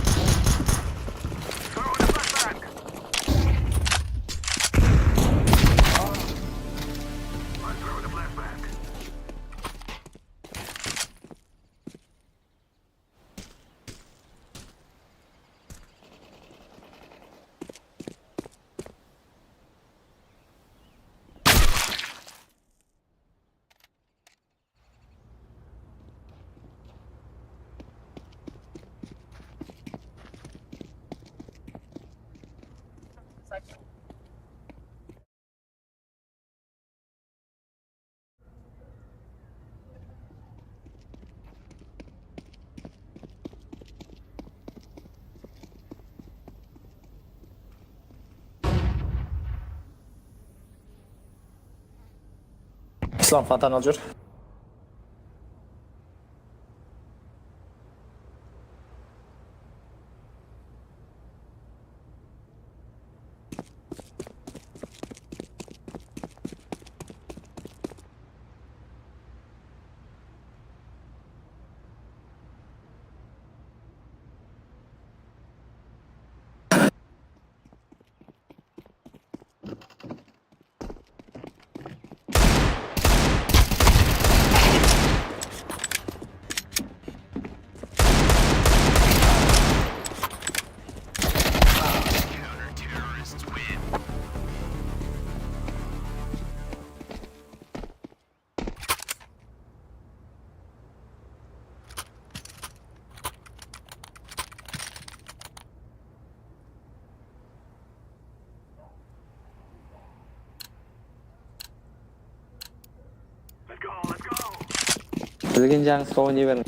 Islam, fontan al júr. Bilgen jańısqa oynay beriń.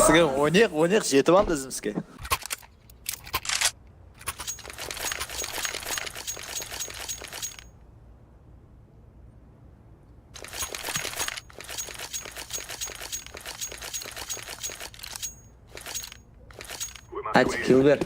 Sizge oynayıq, oynayıq, jetip aldı izimizge. Ayt, kill ber.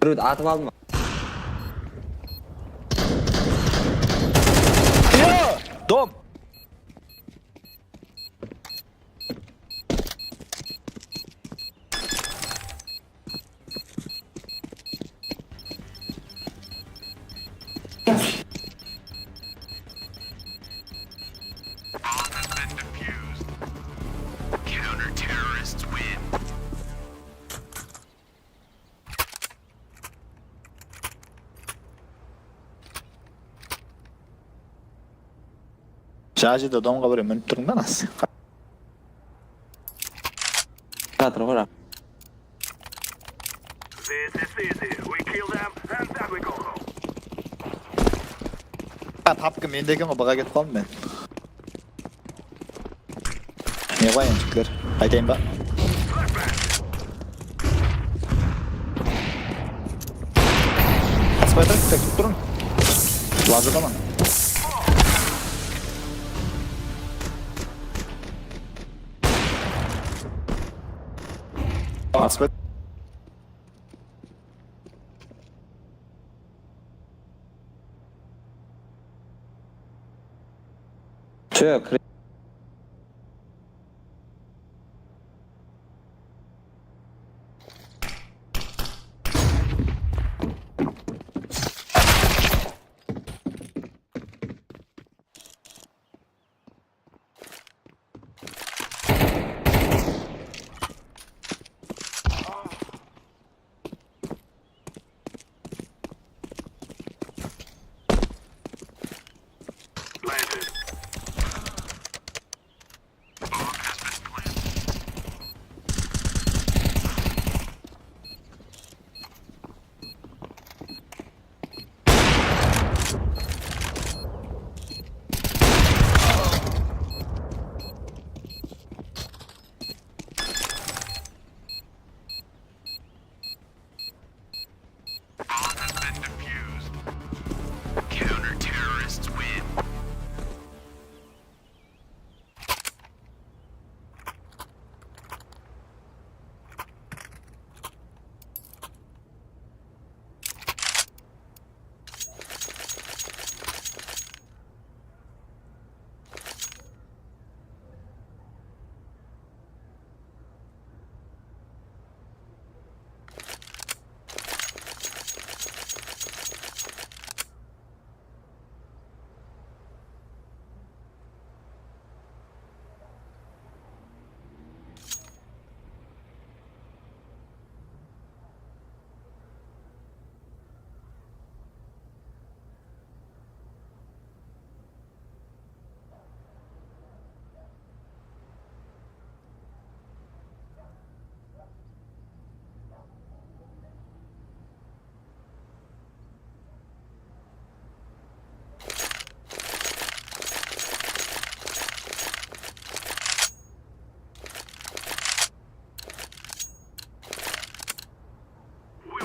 Birewdi atıp aldım. Yo! Dom! Jańa jerde domǵa birew minip turdıń ba, Nas? Jatır ǵoy. This is easy. We kill them and then we go home. Ha, papka mende eken ǵoy, bıǵa ketip qaldım men. Ne qoyayın, jigitler? Aytayın ba? Aspay turıń, tek turıń. Lazerdaman. Aspay. Tök.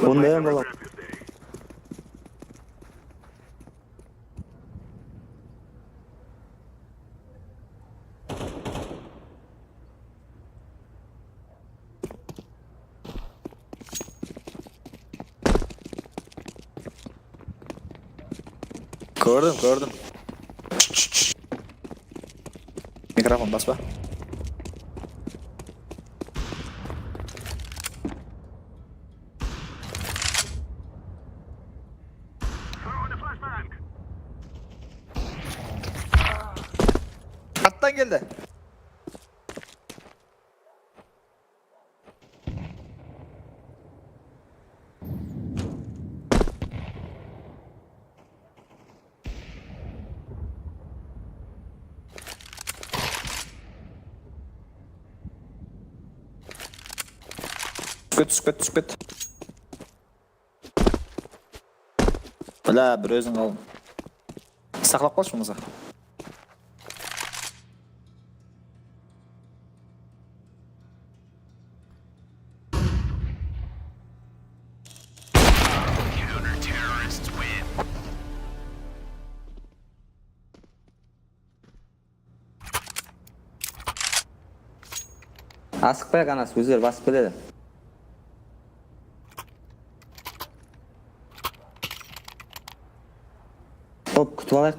Bunday ham bola. Kórdim, kórdim. Mikrofon baspa. Attan keldi. Túsip ket, túsip ket, túsip ket. Bla, bir óziń qalın. Saqlap qalshı bolmasa. Asıqpayıq, anası, ózleri basıp keledi. Top, kútip alayıq.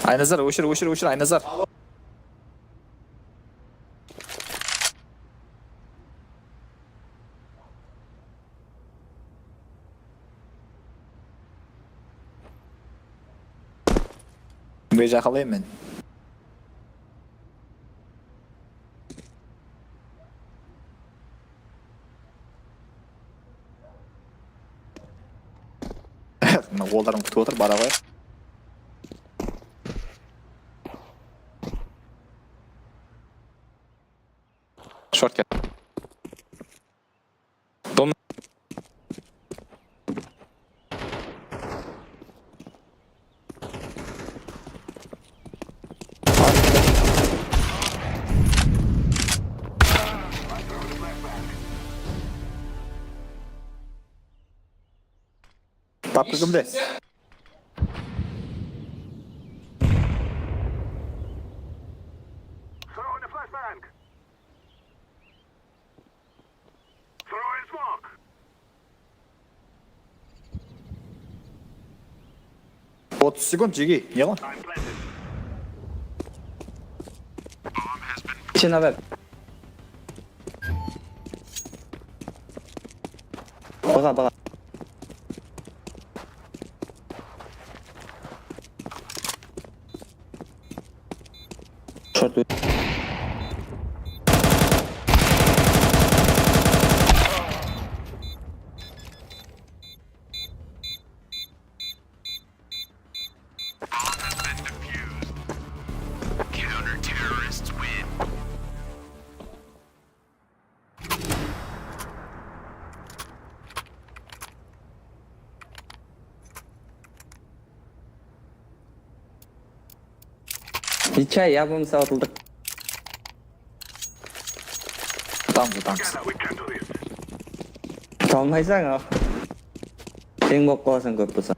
Aynazar, óshir, óshir, óshir, Aynazar. Kimge jaqınlayman men? Mına qolların kútip otır, bara qoyayıq. Short ket. Dom. Papka kimde? Otız sekund, Jigi. Ne ǵo? Sen haber. Baǵa, baǵa. Short. Нечай, ya bolmasa atıldık. Atamız, atamız. Talmaysań, a. Teń bolıp qalasań kóp bolsa.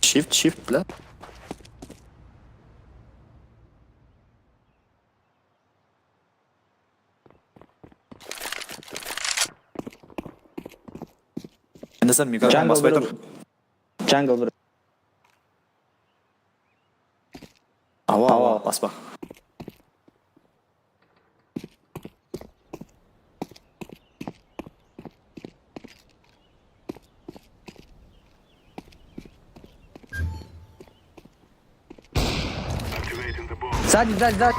Shift, shift, bla. Endi sen mikrofon basbay tur. Jungle bir. Awa, awa, baspa. Сзади, сзади, сзади.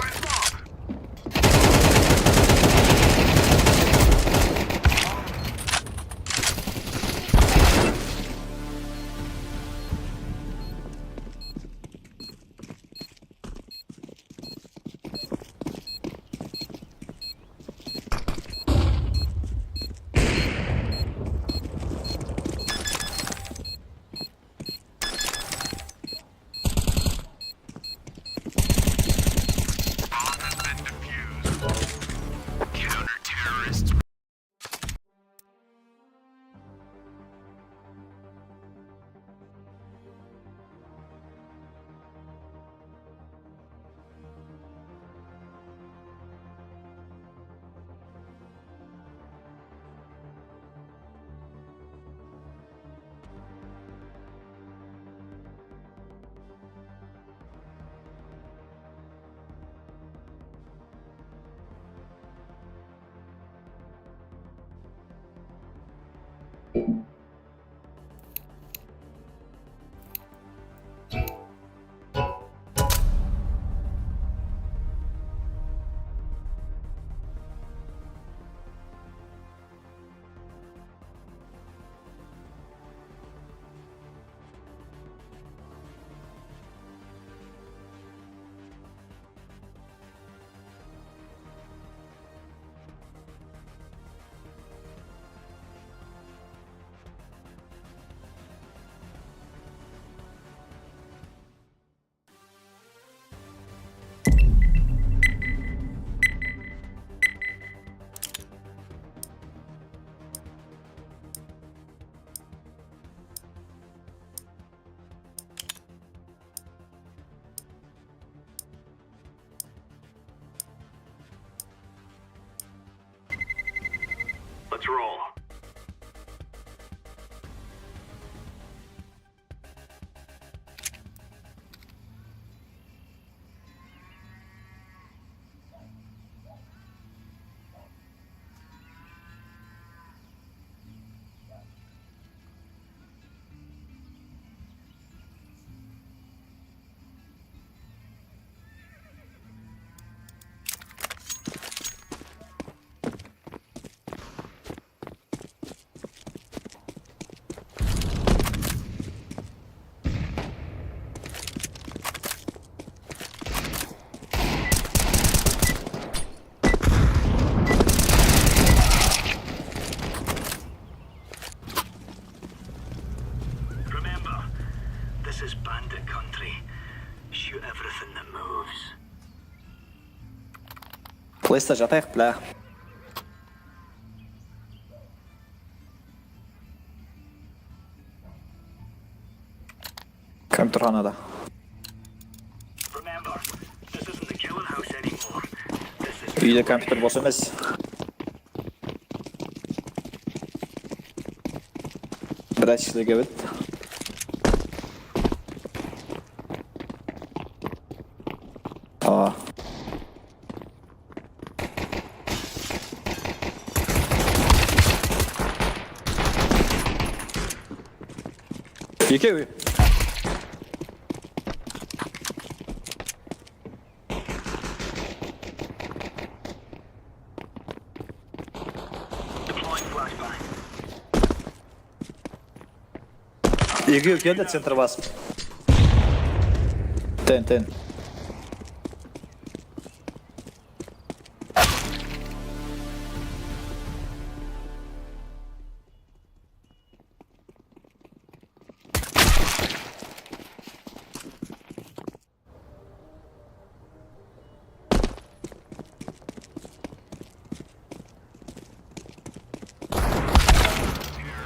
Let's roll. Remember, this is bandit country. Shoot everything that moves. Fleshta jatayıq, bla. Kim turǵan ada? Úyde kompyuter bos emes. Biraz ishlerge bit. Aa. Ekewi. Ekewi keldi, centr basıp. Ten, ten.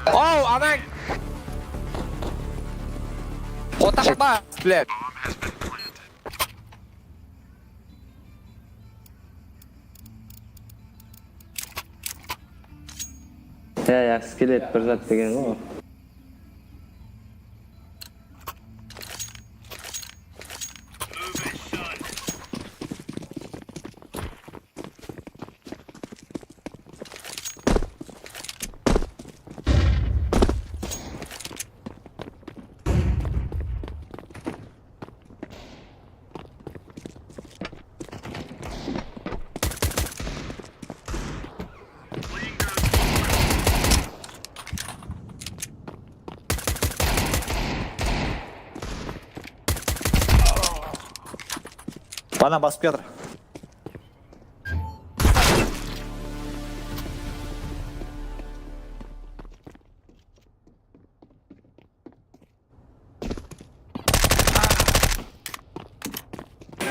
Ow, anań! Qotaqpa, блядь. Ya, ya, skelet bir zat degen ǵoy. Bana basıp kiyatır.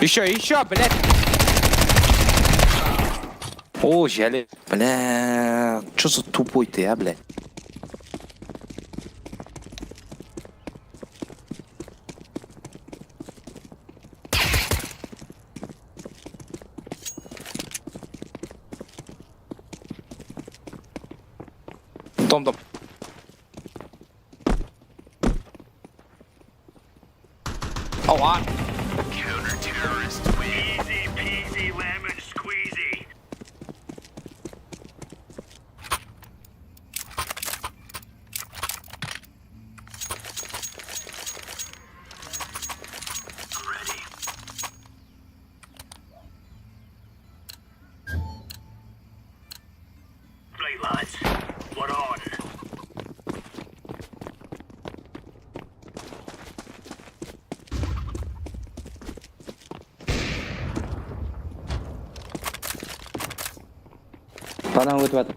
Ещё, ещё, блядь. О, жали. Бля, чё за тупой ты, а, блядь? Том, том. Awa. Easy peasy lemon squeezy. I'm ready. Play lines. What on? Banan ótip atır.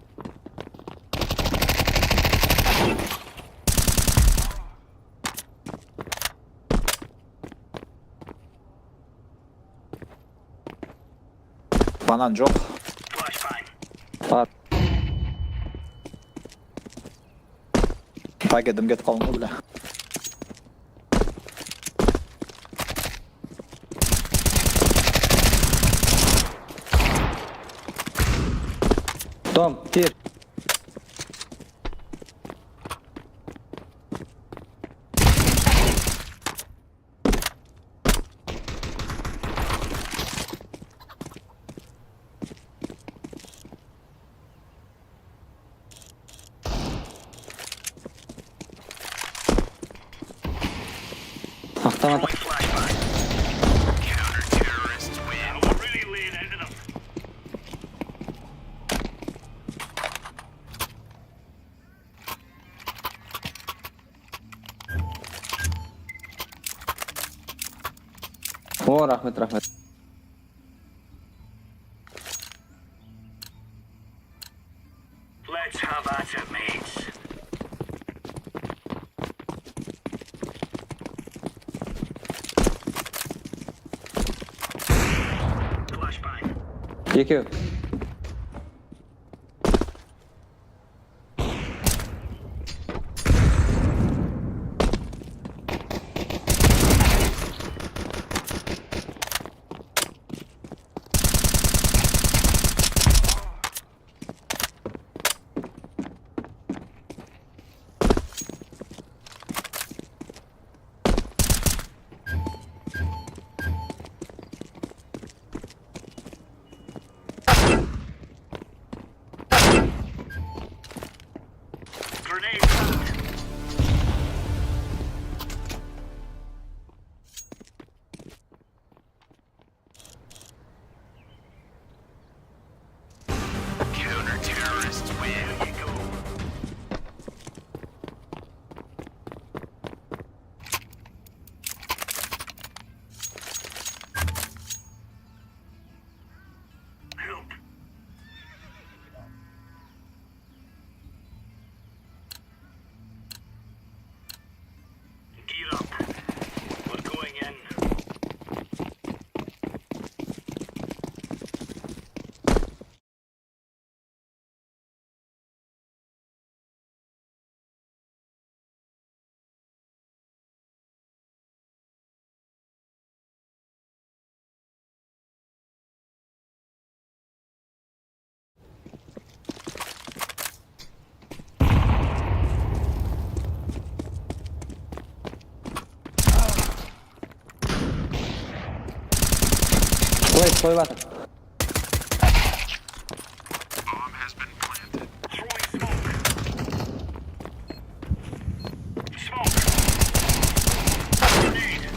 Banan joq. Bar. Paketim ketip qaldım ǵoy, bile. Tom, tir. Tamam. O, raxmet, raxmet. Let's have at it, mates. Flashbang. Ekew. Grenade out. Counter-terrorists win. Help. Get up. We're going in. Qoy, qoyıp atır. Bomb has been planted. Throwing smoke. Smoke. Grenade.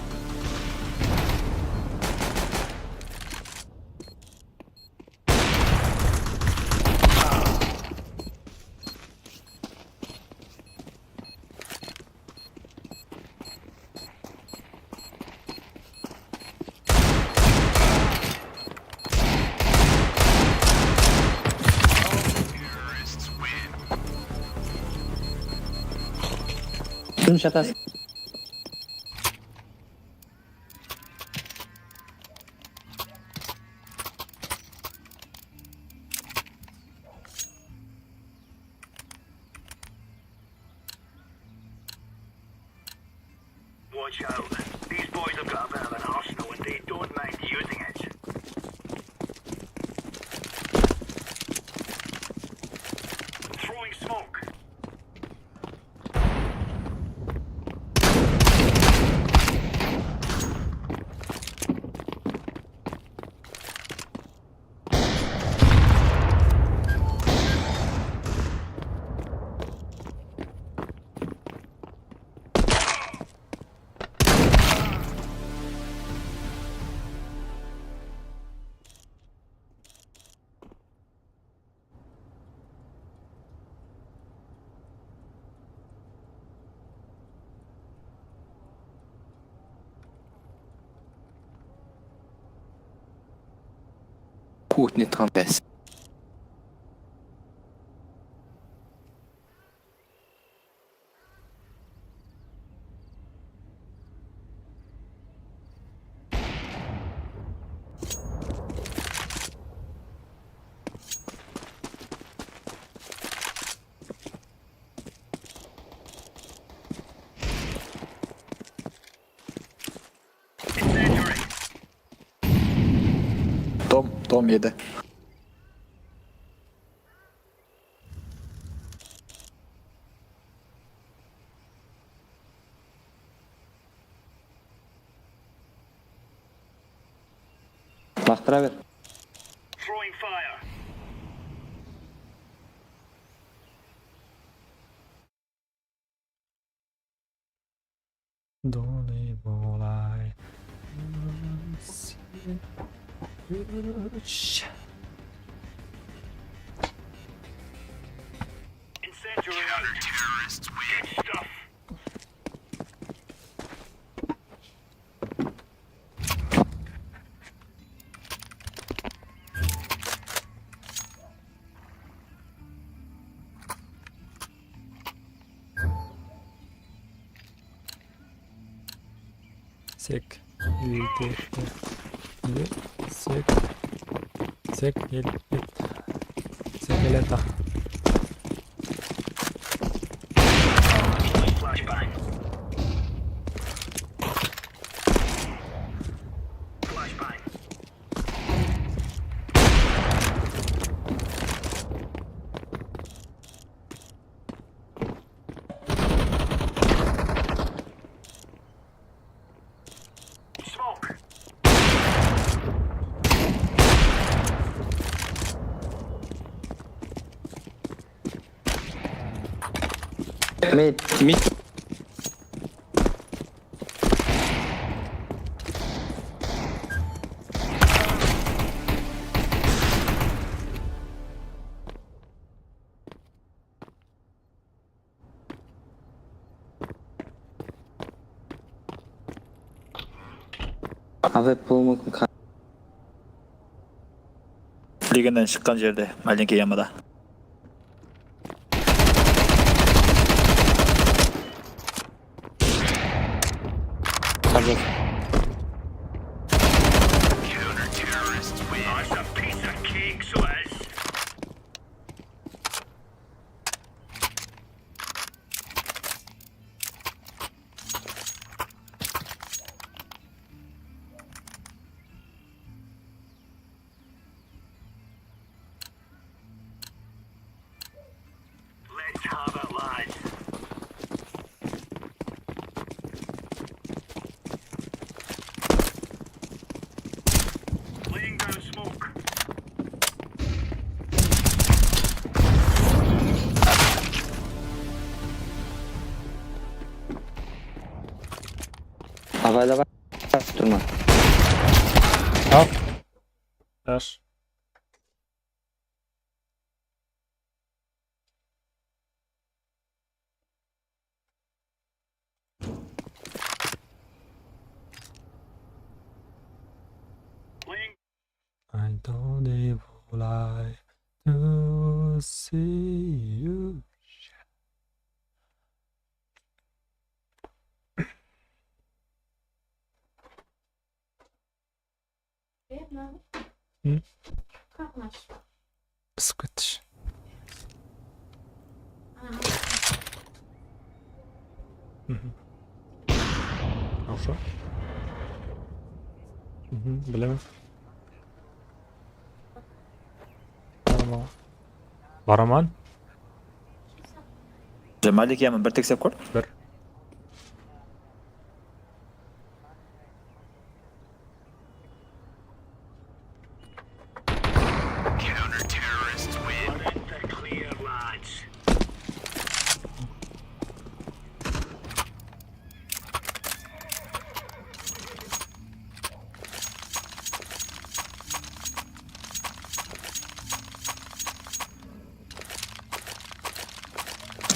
Shunı shatasız. Watch out. These boys have got a bit of an arsenal and they don't mind using it. Throwing smoke. Putin etken bes. Tom, Tom yedi. Laqtıra ber. Throwing fire. Dole, Olay. Úsh. Sek. Sek. Sek. Sek. Sek. Mid. Mid. Abi, pulımız. Ligenden shıqqan jerde, málenke yamada. Házir. Abay, abay. Turma. Al. Yaz. I don't even like to see you. Hı? Pısıp ketti. Hı hı. Хорошо. Hı hı, bilemen. Tamam. Baraman. Malik yaman bir teksep kór. Bir.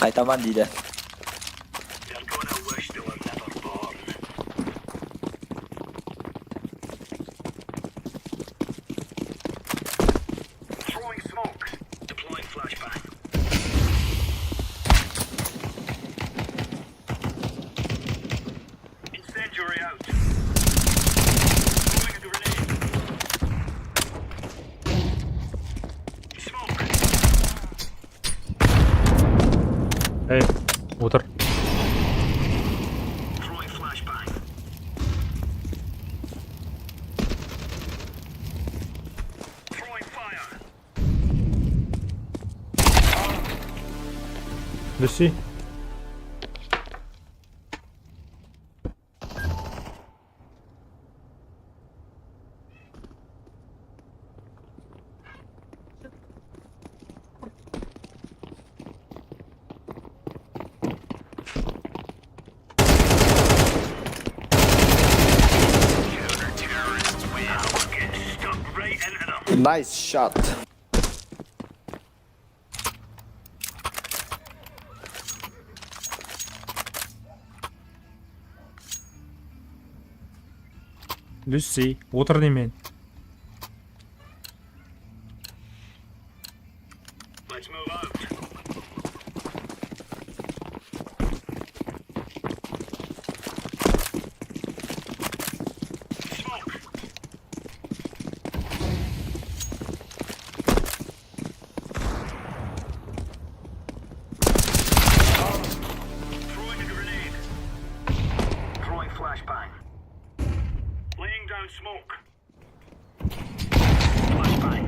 Qaytaman deydi. Ey, otır. Lucy. Nice shot. Lucy, otır deymen. Let's move out. Smoke. Throwing a grenade. Throwing flashbang. Laying down smoke. Flashbang.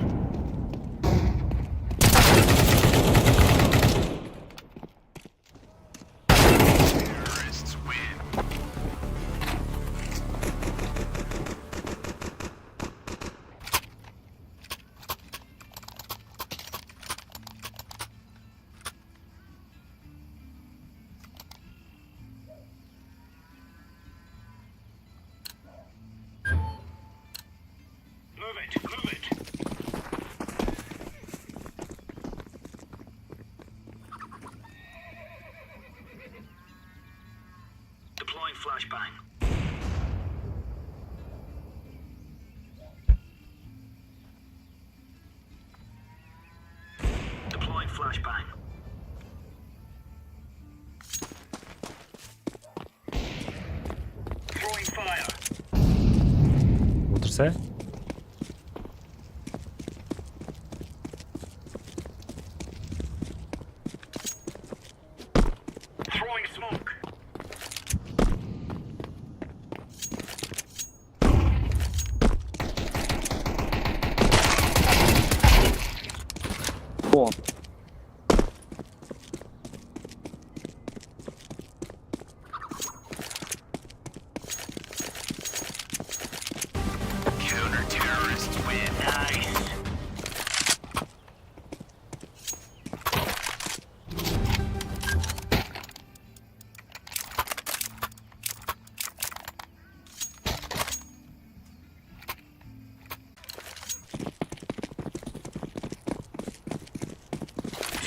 Move it, move it. Deploying flashbang. Deploying flashbang. Throwing fire. Otırsa? Throwing smoke. Bon. Counter-terrorists win. Nice.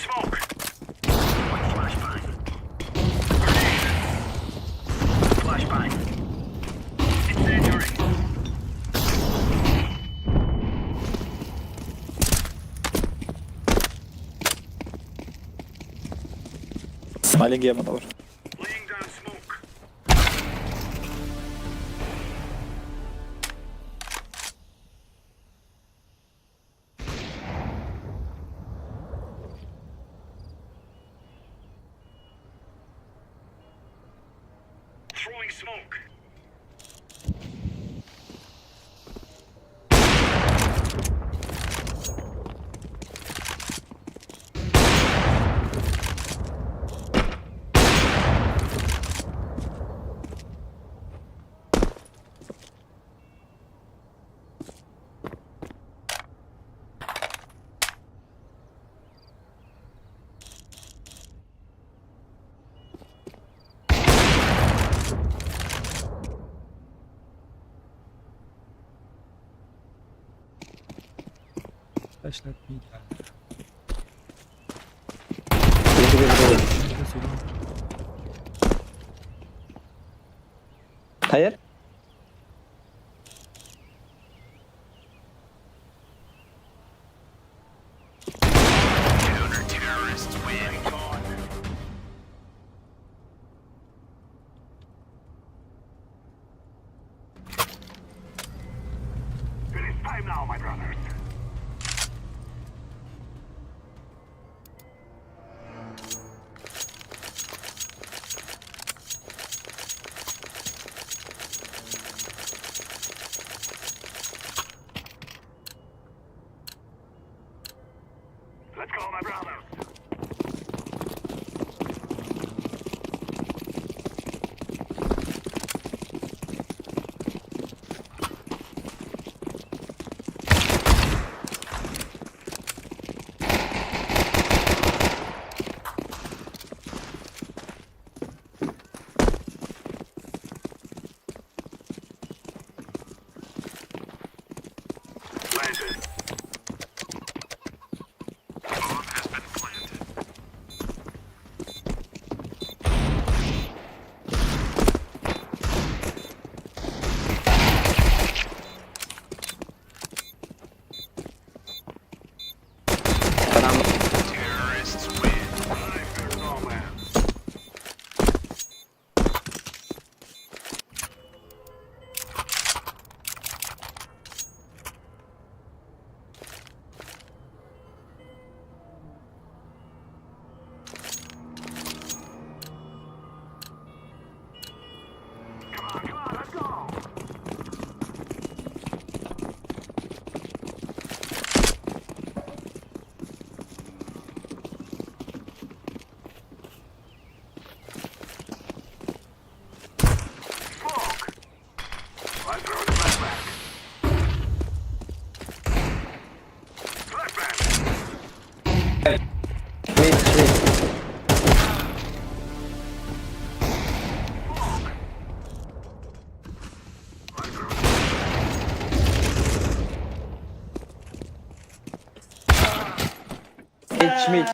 Smoke. Flashbang. Flashbang. Incendiary. Smiling game var. Laying down smoke. Throwing smoke. Flashlight miydi? Endi bir. Qayer? It is time now, my brothers. Let's go, my brothers. Planted. Mid, mid. Mid, mid.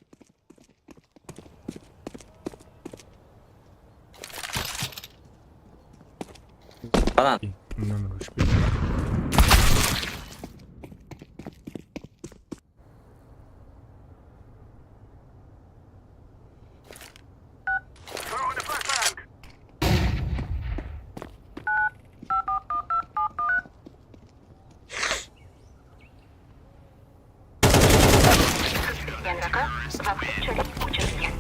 Banan. Bunnan ushıp kettim. Yandaqa vaqtınshalik óshirilgen.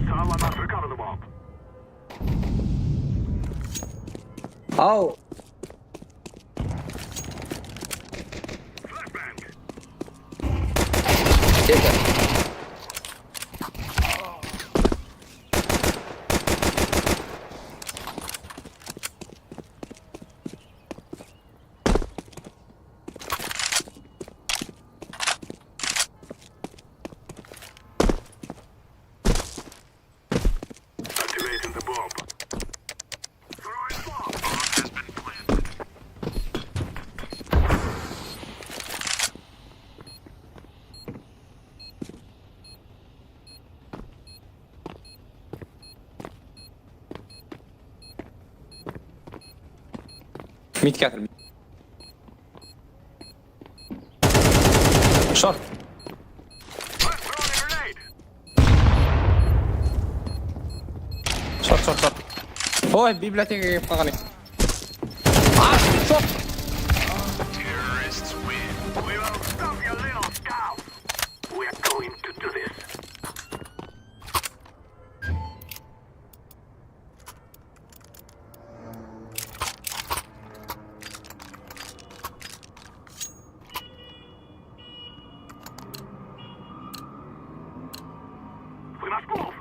Someone must recover the bomb. Aw. Activating the bomb. Throwing bomb. Bomb has been planted. Mid kiyatır. Short. Short, short, short. Oy, bibliotekaǵa kelip qalǵan eken. Ah, short. Terrorists win. We will stop your little scum. We are going to do this. We must move!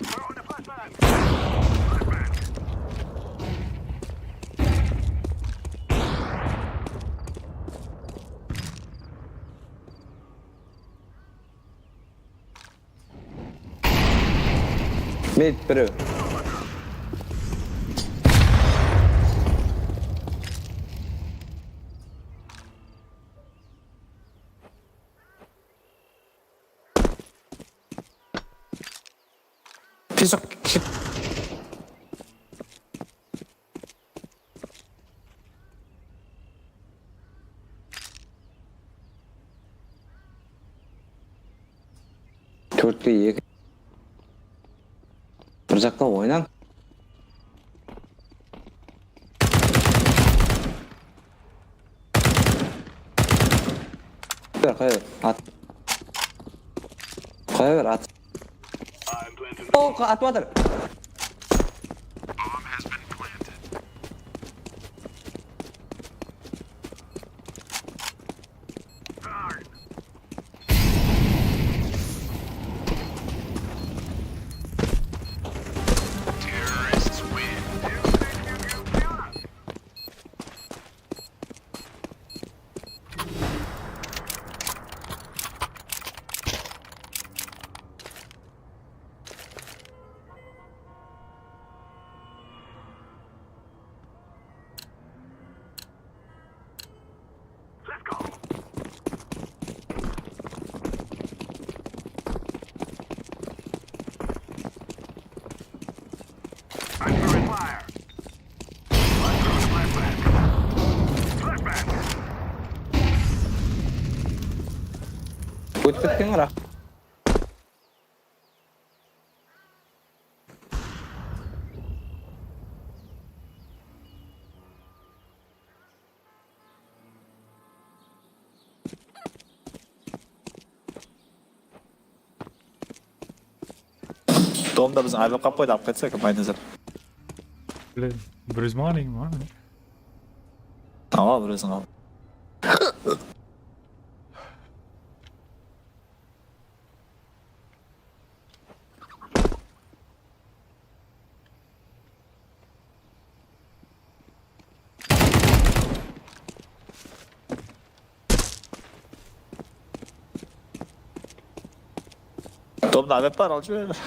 Throwing the flashbang! Flashbang! Mid birew. Pisok. Tórtke eki. Bir jaqqa oynań. Ber, qoya ber, at. Qoya ber, at. O, atıp atır. Let's go. I'm throwing fire. I'm throwing a flashbang. Flashbang. Ótip ketken qara. Domda biziń AWP qap qoydı, alıp qaytsa, Baynazar. Блин, bir júz mıń alayın ma? Awa, bir óziń al. Domda AWP bar, alıp júre ber.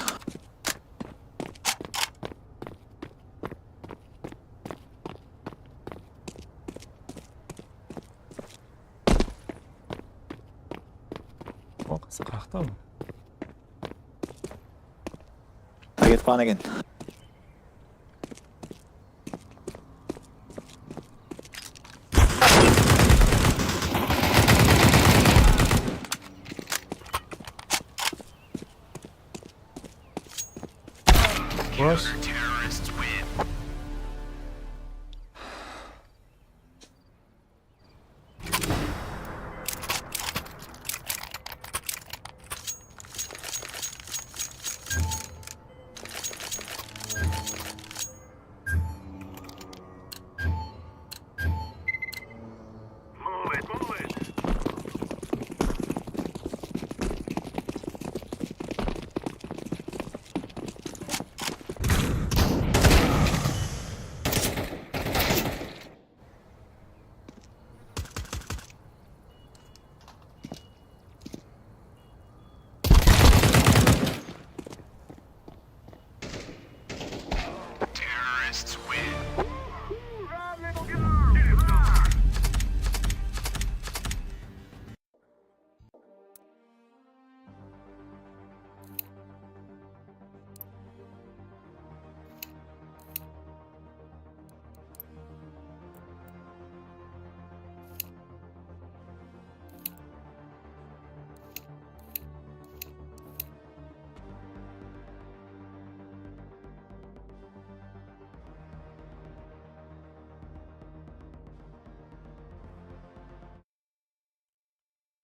O qız qaqta ol. Ketip qalǵan eken. Boş.